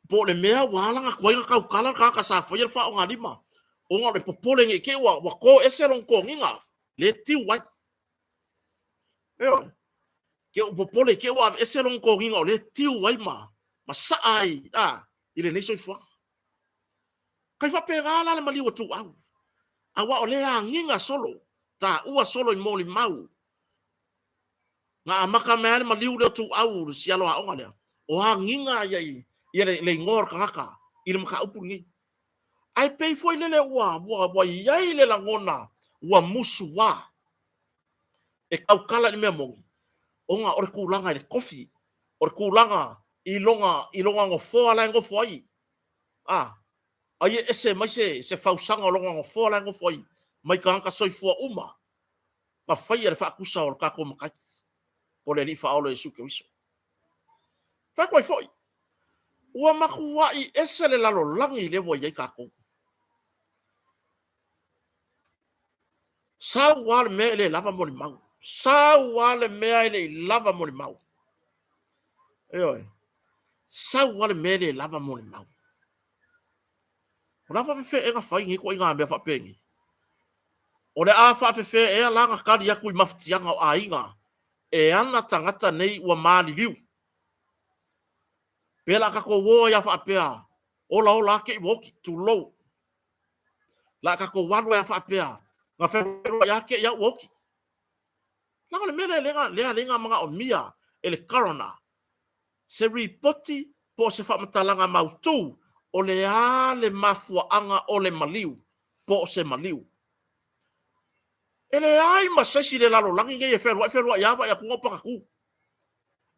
Po o le mea ua ala ona tuai ona tautala le tagata sa faia le faaogalima ona o le popole ne i te i ua to ese lona toniga lea e tiu ai. Ioe. Ke ua popole i te i ua aveese lona toniga o lea e tiu ai ma saa ai a, i lenei soifuaga. Kai faapena la le maliu a Tuuau, aua o lea e agiga solo, taua solo i molimau. Na amata mai lava le maliu lea o Tuuau i le sialo aoga lea, o agiga ia i ia le, le igoa o le tagata i le mataupu lenei. Ae pei foi lele ua, ua, ua i ai le lagona ua musuā e tautala i le mea moni, ona o le tulaga i le tofi, o le tulaga i lona, i lona nofoa la e nofo ai. A, ai e ese mai se, se fausaga o lona nofoa la e nofo ai mai tagata soifua uma na faia le faatusa o le tatou Matai, po o le Alii Faaola Iesu Keriso. Fai atu ai foi, ua matuai ese le lalolagi lea ua i ai tatou. Sau lava le mea e le lava molimau. Sau lava le mea e le i lava molimau. Ioe. Sau lava le mea e le lava molimau. O le a faafefea ea fai nei ituaiga mea faapenei? O le a faafefea ea la ona tali atu i mafatiaga o aiga e ana tagata nei ua maliliu? Pe o le a tatou o ai lava faapea, ola ola lava te i ua oti, tulou. O le a tatou alu ai lava faapea, na fealuai lava te i lava ua oti. Leaga o le mea lea lea lea na manaomia e le coroner se ripoti po o se faamatalaga mautu o le a le mafuaaga o le maliu po o se maliu. E leai ma se isi i le lalolagi nei e fealuai fealuai lava vaai atu ua patatū.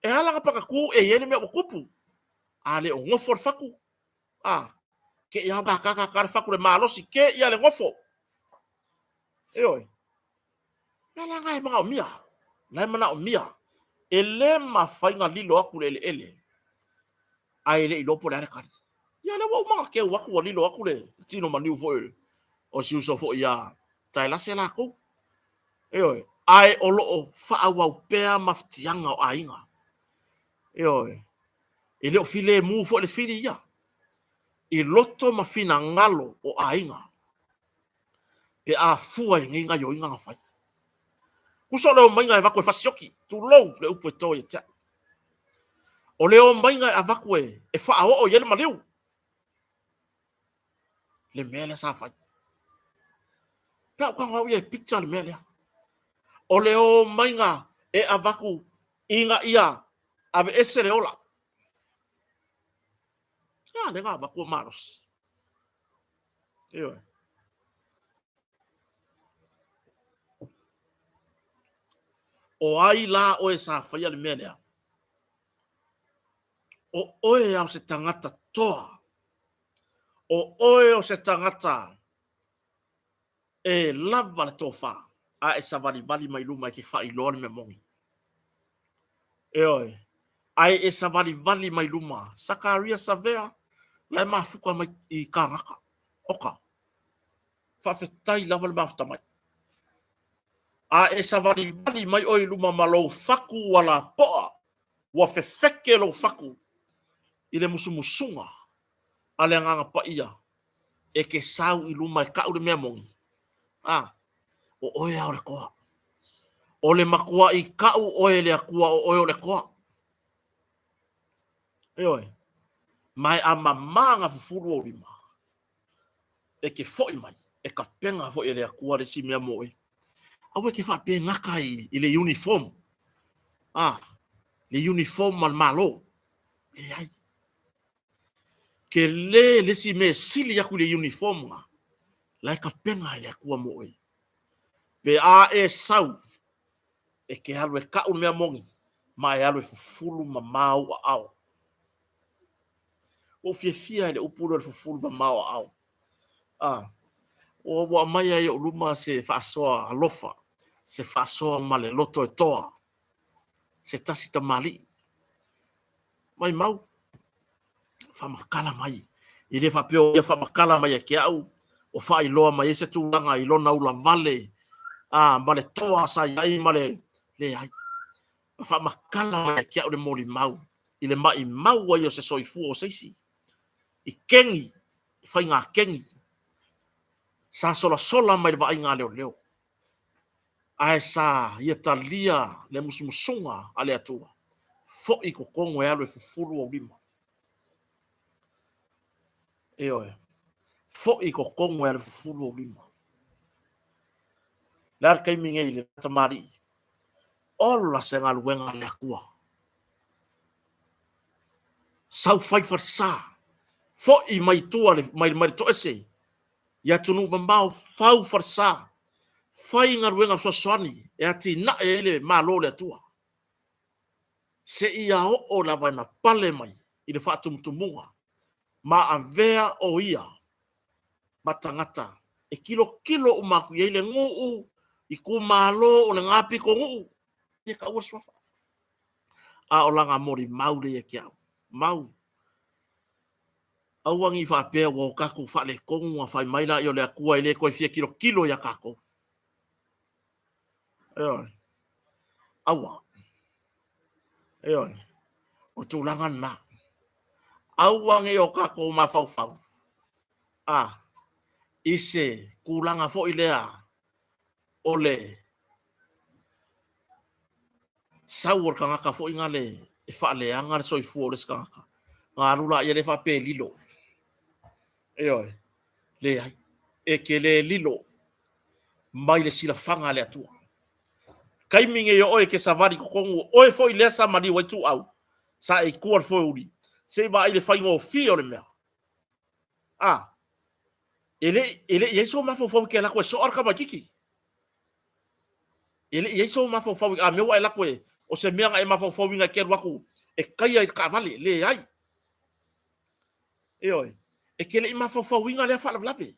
E ala ona patatū e i ai le mea ua tupu. A le o nofo le fatu, a, te i lava tata tata le fatu le malosi te i a le nofo. Ioe. Mea la na e manaomia, na e manaomia. E le mafai ona lilo atu le eleele ae le iloa po o le a le tali. Ia lea ua uma ona teu atu ua lilo atu le tino maliu foi o si uso foi ia Taelase latou. Ioe, ae o lo o faaauau pea mafatiaga o aiga. Ioe, e le o filemu foi le fili ia i loto ma finagalo o aiga pe a fua i lenei gaoioiga na fai. Tusa o le omaiga e avatu e fasioki, tulou le upu e to ia te au. O le omaiga e avatu e faaoo i ai le maliu, le mea lea sa fai. Pe a ou tago au ia e picture le mea lea. O le omaiga e avatu ina ia aveese le ola. A, lea na avatu o malosi. Ioe. O ai la oe sa faia le mea lea? O oe a o se tagata toa. O oe o se tagata e lava le tofa a e savalivali mai luma e te faailoa le mea moni. Ioe, ae e savalivali mai luma, Sakaria Savea, la e mafuta mai i Kānata. Oka, faafetai lava le mafuta mai. A e savalivali mai oe i luma ma lou fatu ua lapoa, ua fefeke lou fatu i le musumusuga a le Agaga Paia e te sau i luma e tau le mea moni, a, o oe lava o le toa. O le matuaʻi tau oe e le Atua o oe o le toa. Ioe, ma e a mamā na fufulu ou lima, e te foi mai, e tapena foi e le Atua le isi mea mo oe. Aua e te faapea e gata i le uniform, a, le uniform a le Malo. Leai. Tele le isi mea e sili atu i le uniform na, la e tapena e le Atua mo oe. Pe a e sau, e ke alu e kaʻu le mea moni, ma e alu e fufulu mamā ou aao. Ua ou fiafia i le upu lea o le fufulu mamā o aao. A, ua, ua aumai ai i ou luma se faasoa alofa, se faasoa ma le loto e toa, se tasi tamalii. Maimau, faamatala mai. E le faapea o ia faamatala mai ia te au, o faailoa mai ai se tulaga i lona ulavale, a, ma le toa sa i ai ma le leai. Na faamatala mai ia te au le molimau i le maimau ai o se soifua o se isi, i kegi, i faiga kegi, sa solasola mai le vaaiga a leoleo, ae sa ia talia le musumusuga a le Atua, Foi i totonu e alu e fufulu ou lima. Ioe. Foi i totonu e alu e fufulu ou lima. Le a le taimi nei i le tamalii? Ola se galuega a le Atua. Sau fai falesa. Foi mai tua mai, mai le toese i atunuu mamao, fau falesa. Fai galuega fesoasoani e atinae ai le Malo o le Atua. Seia oo lava ina pale mai i le faatumutumuga ma avea o ia ma tagata e tilotilo uma atu i ai le nuu, itumalo, o lena pitonuu, e taua le suafa. A o lana molimau lea ia te au, mau, aua ne i faapea ua o tatou faaletonu ona fai mai laia o le Atua e le toe fia tilotilo ia tatou. Ioe. Aua. Ioe. O tulaga lena. Aua ne i o tatou mafaufau a i se tulaga foi lea o le sau o le tagata foi gale e faaleaga le soifua o le isi tagata, ona alu laia lea faapea e lilo. Ioe. Leai. E te le lilo mai le silafaga a le Atua. Taimi nei o oe e te savali i totonu, o oe foi lea sa maliu ai ituau, sa e i tua le foeuli, se i vaai i le faigofie o le mea. A, e le, e le i ai sou mafaufau e te alu atu e soa le tamaititi. E le i ai sou mafaufau, a mea ua e alu atu e, o se mea na e mafaufauina e te alu atu e taia i le taavale. Leai. Ioe. E te le i mafaufauina lea faalavelave.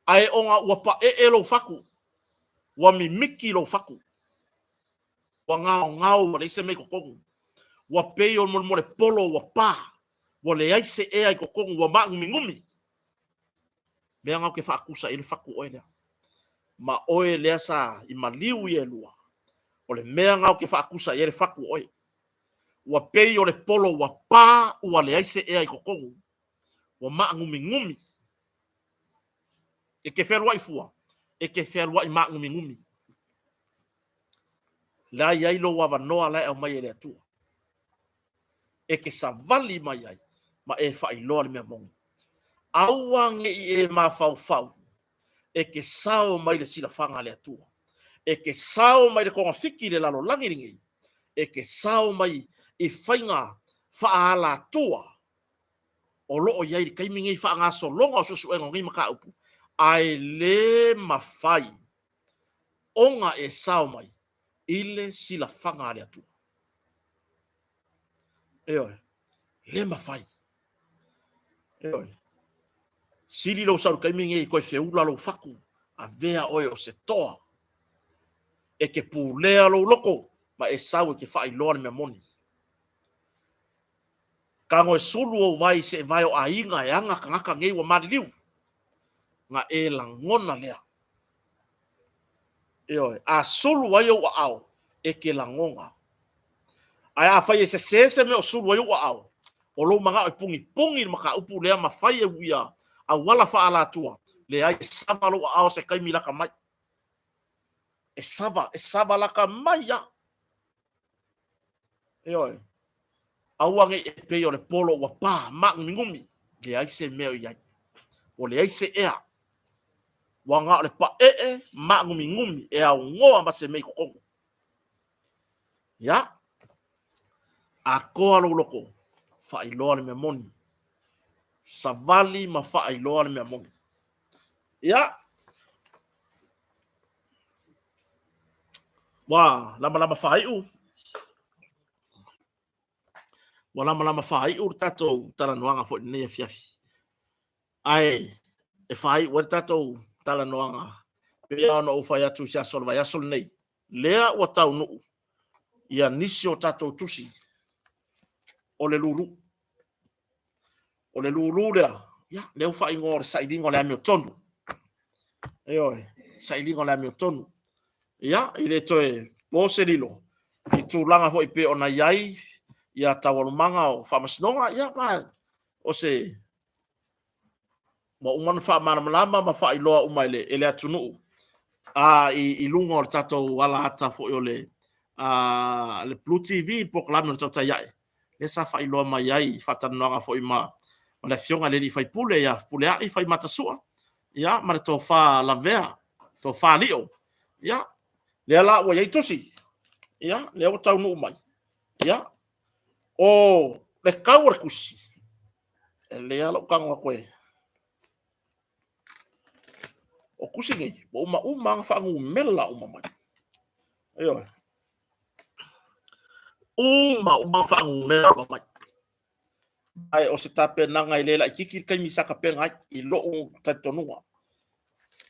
Ae ona ua paee lou fatu, ua mimiti lou fatu, ua gaogao ua leai se mea i totonu, ua pei o le molemole polo ua pa, ua leai se ea i totonu, ua maaguminumi. Mea na ou te faatusa i ai le fatu oe lea. Ma oe lea sa i maliu ia e lua, o le mea na ou te faatusa i ai le fatu oe. Ua pei o le polo ua pa, ua leai se ea i totonu, ua maaguminumi. E te fealuai fua, e te fealuai maaguminumi. La i ai lou avanoa la e aumai e le Atua. E te savali mai ai ma e faailoa le mea moni. Aua ne i e mafaufau e te sao mai le silafaga a le Atua. E te sao mai le togafiti i le lalolagi lenei. E te sao mai i faiga faaalatua o lo o i ai i le taimi nei faagasologa o suesuega o nei mataupu, ae le mafai ona e sao mai i le silafaga a le Atua. Ioe, le mafai. Ioe. Sili lou sau i le taimi nei toe feula lou fatu, avea oe o se toa. E te pulea lou loto ma e sau e te faailoa le mea moni. Tago e sulu ou vae i seevae o aiga e aga tagata nei ua maliliu, na e lagona lea. Ioe, a sulu ai ou aao, e te lagona. Ae afai e sese se mea o sulu ai ou aao, o lou manao e pugipugī le mataupu lea ma fai e ia auala faaalatua, leai, e sava lou aao se taimi lata mai. E sava, e sava lata mai lava. Ioe. Aua ne i e pei o le polo ua pa māgumigumi, leai se mea o i ai. Ua leai se ea. Ua na o le paee māgumigumi e augoa ma se mea i totonu. Ia, atoa lou loko, faailoa le mea moni. Savali ma faailoa le mea moni. Ia, Ua lamalama faaiu. Ua lamalama faaiu le tatou talanoaga foi i lenei afiafi. Ae e faaiu ai le tatou talanoaga, pei lava ona ou fai atu i se aso o le vaiaso lenei, lea ua taunuu ia nisi o tatou tusi o le lulu. O le lulu lea, ia, lea ua faaigoa o le sailiga o le amiotonu. Ioe, sailiga o le amiotonu. Ia, e le toe po se lilo i tulaga foi pei ona i ai ia taualumaga o faamasinoga, ia, ma o se ua uma ona faamalamalama ma faailoa uma e le atunuu a i luga o le tatou alaata foi o le le Blue TV, polokalame o le Tautai Ae, lea sa faailoa mai ai i faatalanoaga foi ma le afioga i le alii faipule ia Fepuleai Faimatasua, ia, ma le tofa Lavea, tofa Lio. Ia, lea la ua i ai tusi, ia, lea ua taunuu mai. Ia, o le tau o le tusi, e lelei lava lou tago atu e o tusi nei, ua uma uma lava ona faanumela uma mai. Ioe. Uma uma ona faanumela uma mai. Ae o se tapenaga e le laitiiti le taimi sa tapena ai i lou talitonuga.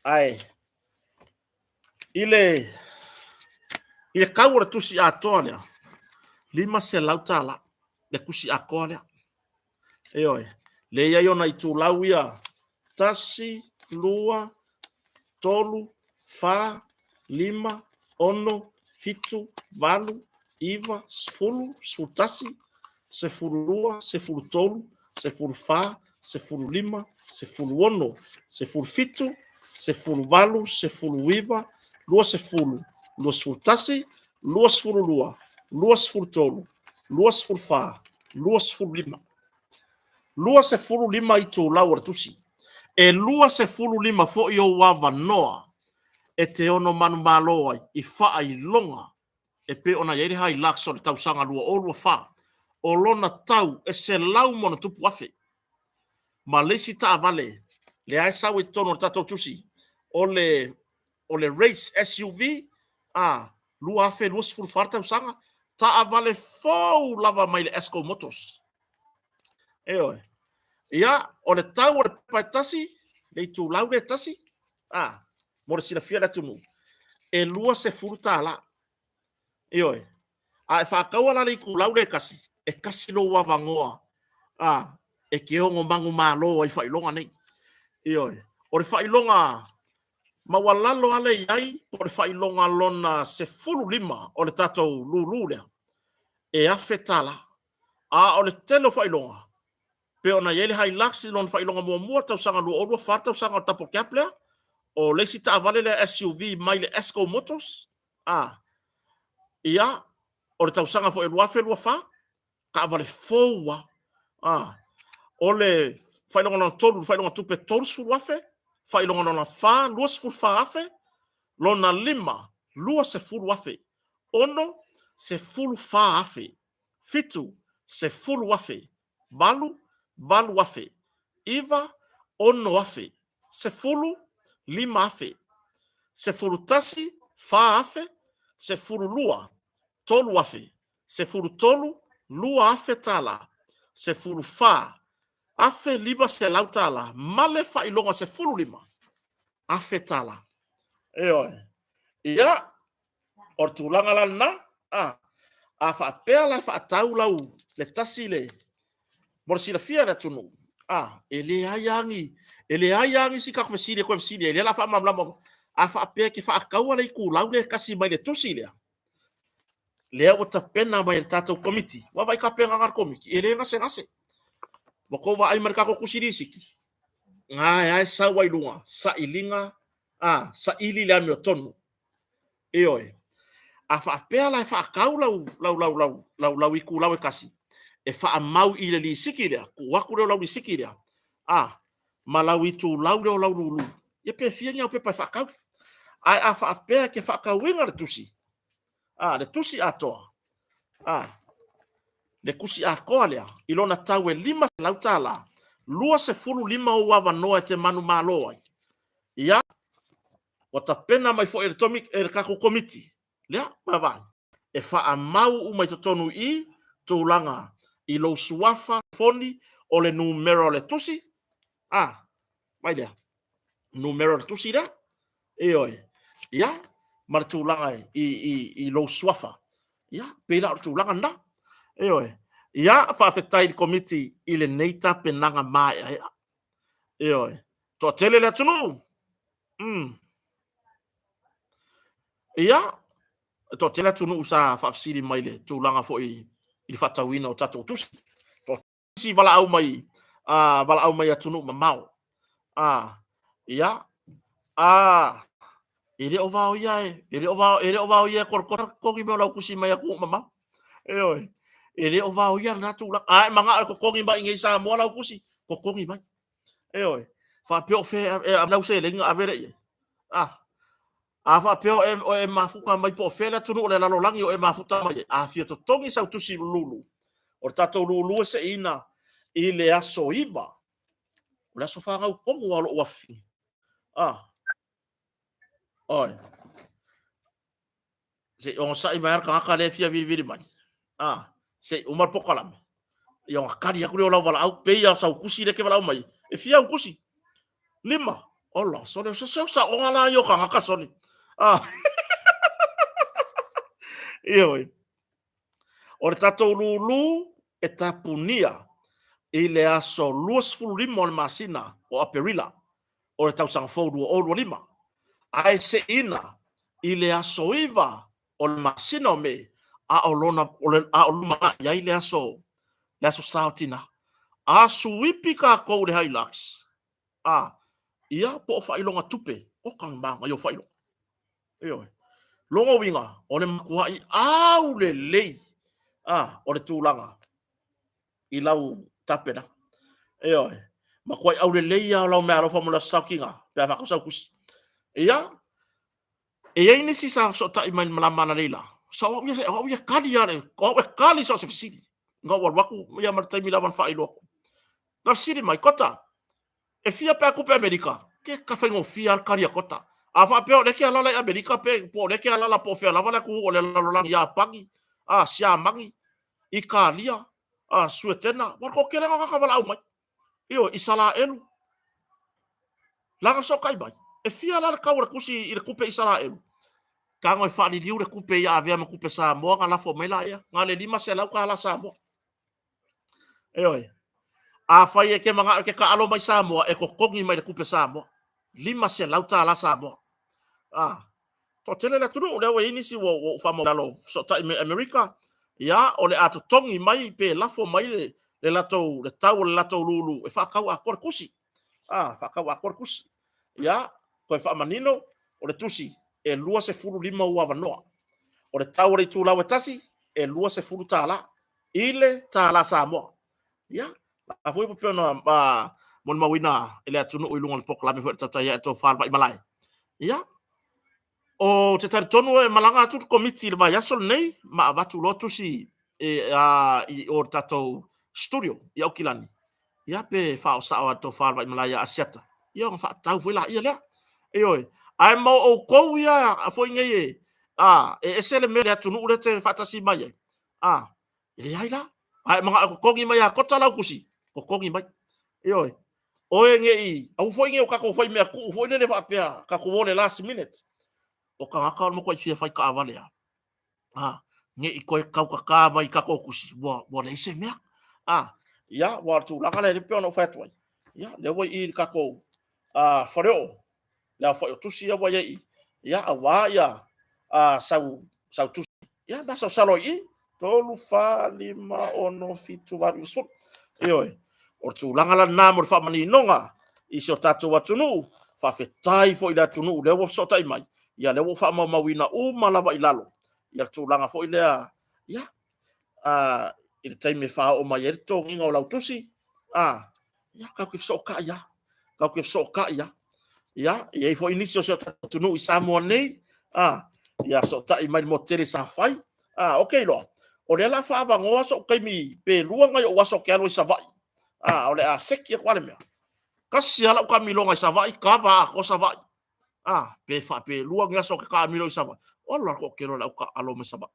Ae i le tau o le tusi atoa lea, $500 le tusi atoa lea. Ioe, lea e i ai ona itulau ia, 1, 2, 3, 4, 5, 6, 7, 8, 9, 10, 11, 12, 13, 14, 15, 16, 17, 18, 19, 20, 21, 22, 23, 24, 25. 25 itulau o le tusi. E 25 foi ou avanoa e te ono manumalo ai i faailoga e pei ona i ai le Hilux o le tausaga 2024, o lona tau e 100 ma ona tupu afe. Ma le isi taavale lea e sau i totonu o le tatou tusi, o le Race SUV a 2024 tausaga, taavale fou lava mai le Esco Motors. Ioe. Ia, o le tau o le pepa e tasi, le itulau lea e tasi, a, mo le silafia e le atunuu, e $20. Ioe. A e faataua la le itulau lea e tasi, e tasi lou avanoa a, e te ono manumalo ai i faailoga nei. Ioe. O le faailoga maualalo lava lea i ai, po o le faailoga lona 15 o le tatou lulu lea, e $1,000. A o le tele o faailoga, pei ona i ai le Hilux i lona faailoga muamua, tausaga 2024, tausaga o le double cab lea, o le isi taavale lea SUV mai le Esco Motors, a, ia, o le tausaga foi 2024, taavale fou lava. A, o le faailoga lona tolu, le faailoga tupe $30,000, faailoga lona fa, $24,000, lona lima, $20,000, 6, $14,000, 7, $10,000, 8, $8,000, 9, $6,000, 10, $5,000, 11, $4,000, 12, $3,000, 13, $2,000, 14, $1,500 ma le faailoga 15 afe tala. Ioe. Ia, o le tulaga la lena, a, a faapea la e faatau lau le tasi le mo le silafia e le atunuu, a, e leai lava ni e leai lava nisi tatou fesili e toe fesili ai, lea o le a faamalamalama. A faapea e te faataua le itulau lea e tasi mai le tusi lea, lea ua tapena mai e le tatou Komiti, ua vaai tapenaga a le Komiti, e le gasegase. Ua tou vaai mai le tatou tusi lisiti, na e sau ai luga, sailiga, a, saili le amiotonu. Ioe. A faapea la e faatau lau, lau, lau, lau, lau, lau itulau e tasi, e faamau i le lisiti lea, tuu atu lea o lau lisiti lea, a, ma lau itulau lea o lau lulu, ia pe fia ni au pepa e faatau. Ae a faapea e te faatauina le tusi, a, le tusi atoa, a, le tusi atoa lea, i lona tau e $500, 25 ou avanoa e te manumalo ai, ia, ua tapena mai foi e le tatou Komiti. Lea, vaavaai, e faamau uma i totonu i i tulaga i lou suafa foni o le numera o le tusi, a, vai lea, numera o le tusi lea, ioe, ia, ma le tulaga i lou suafa, ia, pei la o le tulaga lena, ioe. Ia, faafetai i le Komiti i lenei tapenaga maeaea, ioe. Toatele le atunuu. Ia, e toatele atunuu sa faafesili mai le tulaga foi i le faatauina o tatou tusi. Toatele valaau mai, valaau mai atunuu mamao. Ia, e le o vaoia e, e le o vao, e le o vaoia e Kolokota le totogi mai o lau tusi mai atunuu mamao. Ioe, e le o vaoia lena tulaga. A e manao e totogi mai i inei i Samoa lau tusi, totogi mai. Ioe, faapea o fea e lau seleni na ave lea i ai. A faapea o e mafuta mai po o fea le atunuu o le lalolagi o e mafuta mai ai, a fia totogi sau tusi lulu, o le tatou lulu e seiina i le aso 9, o le aso fanau tonu lava o lou afafine. Oi. Se i onosai mai lava le tagata lea e fia vilivili mai. Se i uma le polokalame. Ia ona tali atu lea o lau valaau, pei lava o sau tusi lea e te valaau mai ai. E fia au tusi? 5. Ola, sole, se o saoga la ia o tagata sole. Ioe. O le tatou lulu e tapunia i le aso 25 o le masina o Aperila o le tausaga fou 2025, ae seiina i le aso 9 o le masina o Me, a o lona, a o lumanai ai le aso, le aso sa o tina. A suipi tatou i le Hilux, a, ia, po o faailoga tupe, oka ni manaia o faailoga. Ioe. Lona uiga, o le matuai aulelei, a, o le tulaga i lau tapenaga. Ioe. Matuai aulelei lava o lau meaalofa mo le Aso Sa o Tina, pe a faatau sau tusi. Ia, e i ai nisi sa fesootai mai i le malama analeila, sa o au ia, o au ia e tali lava, o au e tali so o se fesili. Na ou alu atu ia ma le taimi lava na faailoa atu. Na fesili mai, Kota, e fia pe a tupe Amerika? Ke ka faigofie lava le tali a Kota. A faapea o lea e te alaala i Amerika pe po o lea e te alaala po o fea lava le atunuu o le lalolagi, Iapani, Siamani, Italia, Suetena, ua toatele tagata valaau mai. Ioe, Isaraelu, leaga fesootai mai, e fia la le tau o le tusi i le tupe Isaraelu? Tago e faaliliu le tupe ia avea ma tupe Samoa ona lafo mai laia, na o le $500 Samoa. Ioe. Afai e te manao e te taalo mai Samoa, e totogi mai le tupe Samoa. $500 Samoa. Toatele le atunuu, lea ua i ai nisi ua ou faamau i lalo fesootai mai Amerika, ia, o le a totogi mai pe lafo mai le latou, le tau o le latou lulu e faatau atoa le tusi. Faatau atoa le tusi. Ia, toe faamanino, o le tusi e 25 ou avanoa. O le tau o le itulau e tasi, e $20 i le tala Samoa. Ia, la foi pei ona molimauina e le atunuu i luga o le polokalame foi o le Tautai Ae Tofa le Vaimalae. Ia, ou te talitonu e malaga atu le Komiti i le vaiaso lenei ma avatu loa tusi i o le tatou studio i Aukilani, ia pe faaosao lava i le tofa a le Vaimalae ia Asiata, ia ona faatau foi laia lea. Ioe, ae mo outou ia foi nei e, e ese le mea i le atunuu lea e te faatasi mai ai, e leai la, a e manao e totogi mai ia Kota lau tusi, totogi mai. Ioe, oe ne i, aua foi ne i o tatou fai mea tuu foi lele faapea, tatou o le last minute. O tagata o le matuai fia fai taavale lava. Ne i toe tautata mai i tatou tusi, ua leai se mea. Ia, aua o le tulaga lea e pei ona ou fai atu ai, ia, lea ua i i le tatou faleoo, le aofai o tusi ia ua i ai i i, ia, aua ia sau tusi, ia, masalosalo ai i i, 3, 4, 5, 6, 7, 8, 9, 10. Ioe, o le tulaga la lena mo le faamaninoga i si o tatou atunuu. Faafetai foi i le atunuu lea ua fesootai mai, ia lea ua ou faamaumauina uma lava i lalo ia le tulaga foi lea, ia, i le taimi e faaoo mai ai le totogiina o lau tusi, ia, tatou te fesootai lava, tatou te fesootai lava. Ia, e i ai foi nisi o si o tatou atunuu i Samoa nei, ia fesootai mai i le motu tele i Safai. Ou te iloa, o lea o le a faaavanoa sou taimi pe lua nai ou aso ou te alu ai i Savaii, o le a seki atu lava le mea. Tasi lava lau taamiloga i Savaii, kava atoa Savaii. Pe lua ni aso ou te taamilo i Savaii. Ola le toatele o le au taaalo mai Savaii.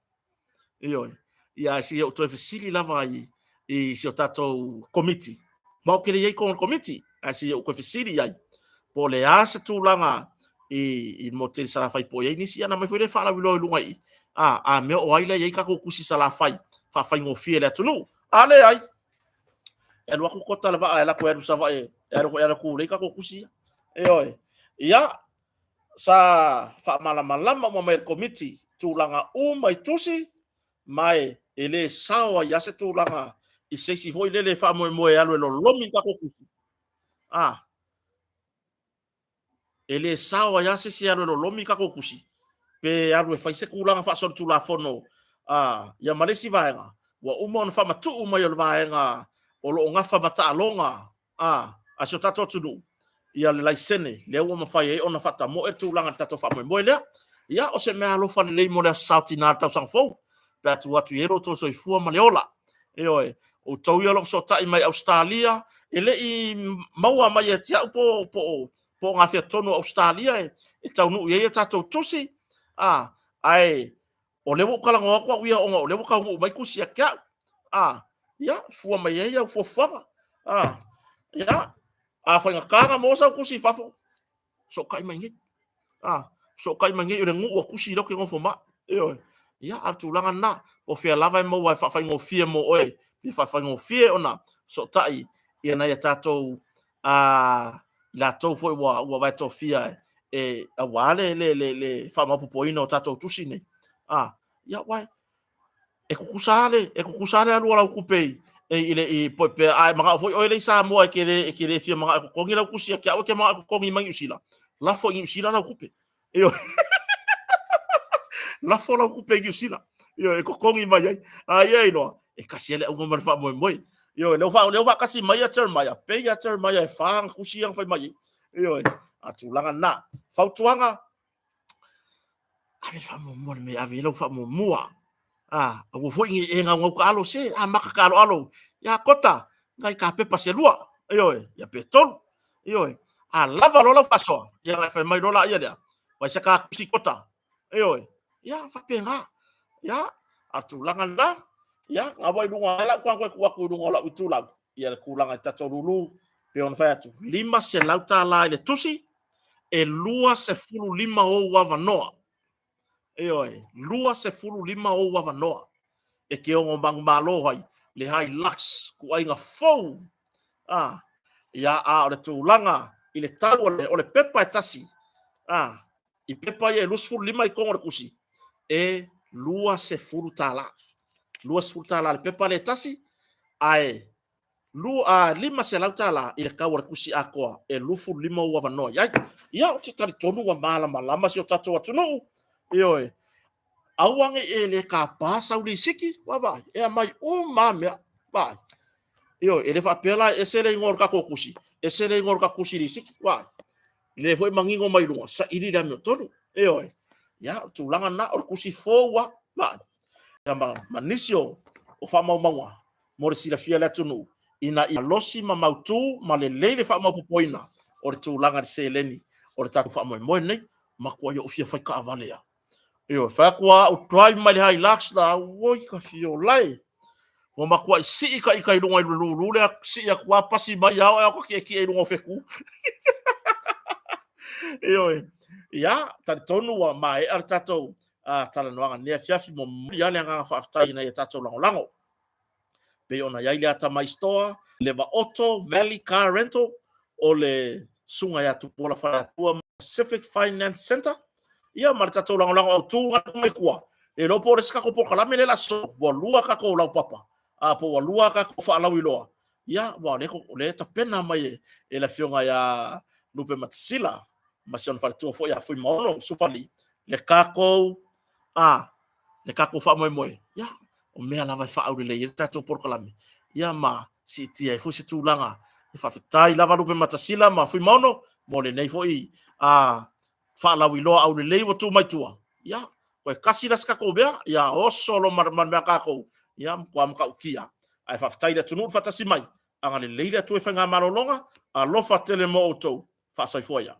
Ioe. Ia ae se i ou toe fesili lava i si o tatou komiti. Ma ou te le i ai i totonu o le komiti, ae se i ou toe fesili i ai, po o le a se tulaga i le motu tele i Salafai po o i ai nisi, ia ona aumai foi lea faalauiloa i luga i i. A mea o ai la e i ai tatou tusi Salafai faafaigofie i le atunuu? A leai, e alu atu kota le vaa e alu atu e alu i Savaii e alu atu e tulei tatou tusi ia. Ioe. Ia, sa faamalamalama uma mai e le Komiti tulaga uma i tusi, ma e le sao ai lava se tulaga i se isi foi lele e faamoemoe e alu e lolomi tatou tusi. A, e le sao ai lava se isi e alu e lolomi tatou tusi, pe alu e fai se tulaga faasolitulafono, a, ia ma le isi vaega, ua uma ona faamatuu mai e le vaega o lo o nafa ma taaloga a si o tatou atunuu ia le laisene lea ua mafai ai ona faatamoe le tulaga i le tatou faamoemoe lea. Ia, o se mea alofa lelei mo le Aso Sa o Tina i le tausaga fou, pe a tuu atu i ai lo outou soifua ma le ola. Ioe, o outou ia o lo o fesootai mai Ausetalia, e le i maua mai ia te au po o gafea tonu o Ausetalia e taunuu i ai a tatou tusi, ae o lea ua ou talanoa atu au ia ona o lea ua taunuu mai tusi ia te au. A, ia, fua mai ai au fuafuaga. A, ia, a faigata ona maua sau tusi i fafo, fesootai mai nei. A, fesootai mai nei, o le nuu o tusi lea ou te nofo ma au. Ioe. Ia, a o le tulaga lena, po o fea lava e maua ai faafaigofie mo oe, pe faafaigofie ona fesootai ia nai a tatou a i latou foi ua vae tofia e aua le faamaopoopoina o tatou tusi nei. A, ia, uai, e tutusa lava le, e tutusa lava le alu o lau tupe i le, i, pe, pe a e manao foi oe lea i Samoa e te le fia manao e totogi lau tusi ia te au e te manao e totogi mai Niu Sila, lafo i Niu Sila lau tupe. Ioe. Lafo lau tupe i Niu Sila. Ioe, e totogi mai ai. A ia iloa, e kasi lava le auga ma le faamoemoe. Ioe, lea ua faatasi mai ia Jeremiah, pei ia Jeremiah e fa ana tusi ia na fai mai ai. Ioe, a tulaga lena. Fautuaga, ave le faamuamua le mea e ave i ai lau faamuamua. A, aua foi ne i e gaugau taalo, se a maka taaloalo ia Kota, nai kapepa se lua, ioe, ia pe tolu, ioe. A lava loa lau faasoa, ia ona e fai mai loa laia lea, fai se ka tusi Kota, ioe, ia faapena. Ia, a o le tulaga lena, ia, na ua i luga o lau toe tuu atu i luga o lau itulau, ia le tulaga i tatou lulu, pei ona fai atu, $500 i le tusi, e 25 ou avanoa. Ioe, 25 ou avanoa e te ono manumalo ai le Hilux ituaiga fou. A, ia, a o le tulaga i le tau o le pepa e tasi, a, i pepa ia e 25 i totonu o le tusi, e $20. $20 le pepa lea e tasi, ae $500 i le tau o le tusi atoa e 25 ou avanoa i ai. Ia, ou te talitonu ua malamalama si o tatou atunuu. Ioe. Aua ne i e le tapa sau lisiti, vaavaai, e aumai uma lava mea. Vaai. Ioe, e le faapea la e ese le igoa o le tatou tusi, ese le igoa o le tatou tusi lisiti. Vaai. Lea foi manino mai luga, saili le amiotonu. Ioe. Ia, o le tulaga lena, o le tusi fou lava. Vaai. Ia ma nisi o faamaumauga mo le silafia e le atunuu ina ia malosi ma mautu ma lelei le faamaopoopoina o le tulaga i le seleni o le tatou faamoemoe lenei. Matuai ou fia fai taavale lava. Ioe, fai atu lava au drive mai le Hilux la, auoi ka fiola e. Ua matuai sii ka ita i luga i le lulu lea, sii atu lava pasi mai ao ao ka kiekie i luga o fetu. Ioe, ia, talitonu ua maea le tatou talanoaga i lenei afiafi, momoli lava le agaga faafetai i nai a tatou lagolago. Pei ona i ai le Atamai Store, le Vaoto Valley Car Rental, o le Susuga ia Tupuola Faleatua ma Pacific Finance Centre, ia ma le tatou lagolago autu mai tua. Le iloa po o le isi tatou polokalame lea o le a sosolo, ua lua tatou laupapa, po ua lua tatou faalauiloa, ia, aua o lea e tapena mai e le Afioga ia Lupematasila ma si ona faletua foi ia Fuimaono Sufali le tatou le tatou faamoemoe, ia, o mea lava e faaaulelei ai le tatou polokalame, ia ma siitia ai foi se tulaga. E faafetai lava Lupematasila ma Fuimaono mo lenei foi faalauiloa aulelei ua tuu mai tua. Ia, toe kasi la se tatou mea, ia oso loa ma le mea tatou, ia matua matautia. Ae faafetai i le atunuu le faatasi mai, agalelei le Atua i faigamalologa, alofa tele mo outou, faasoifua ia.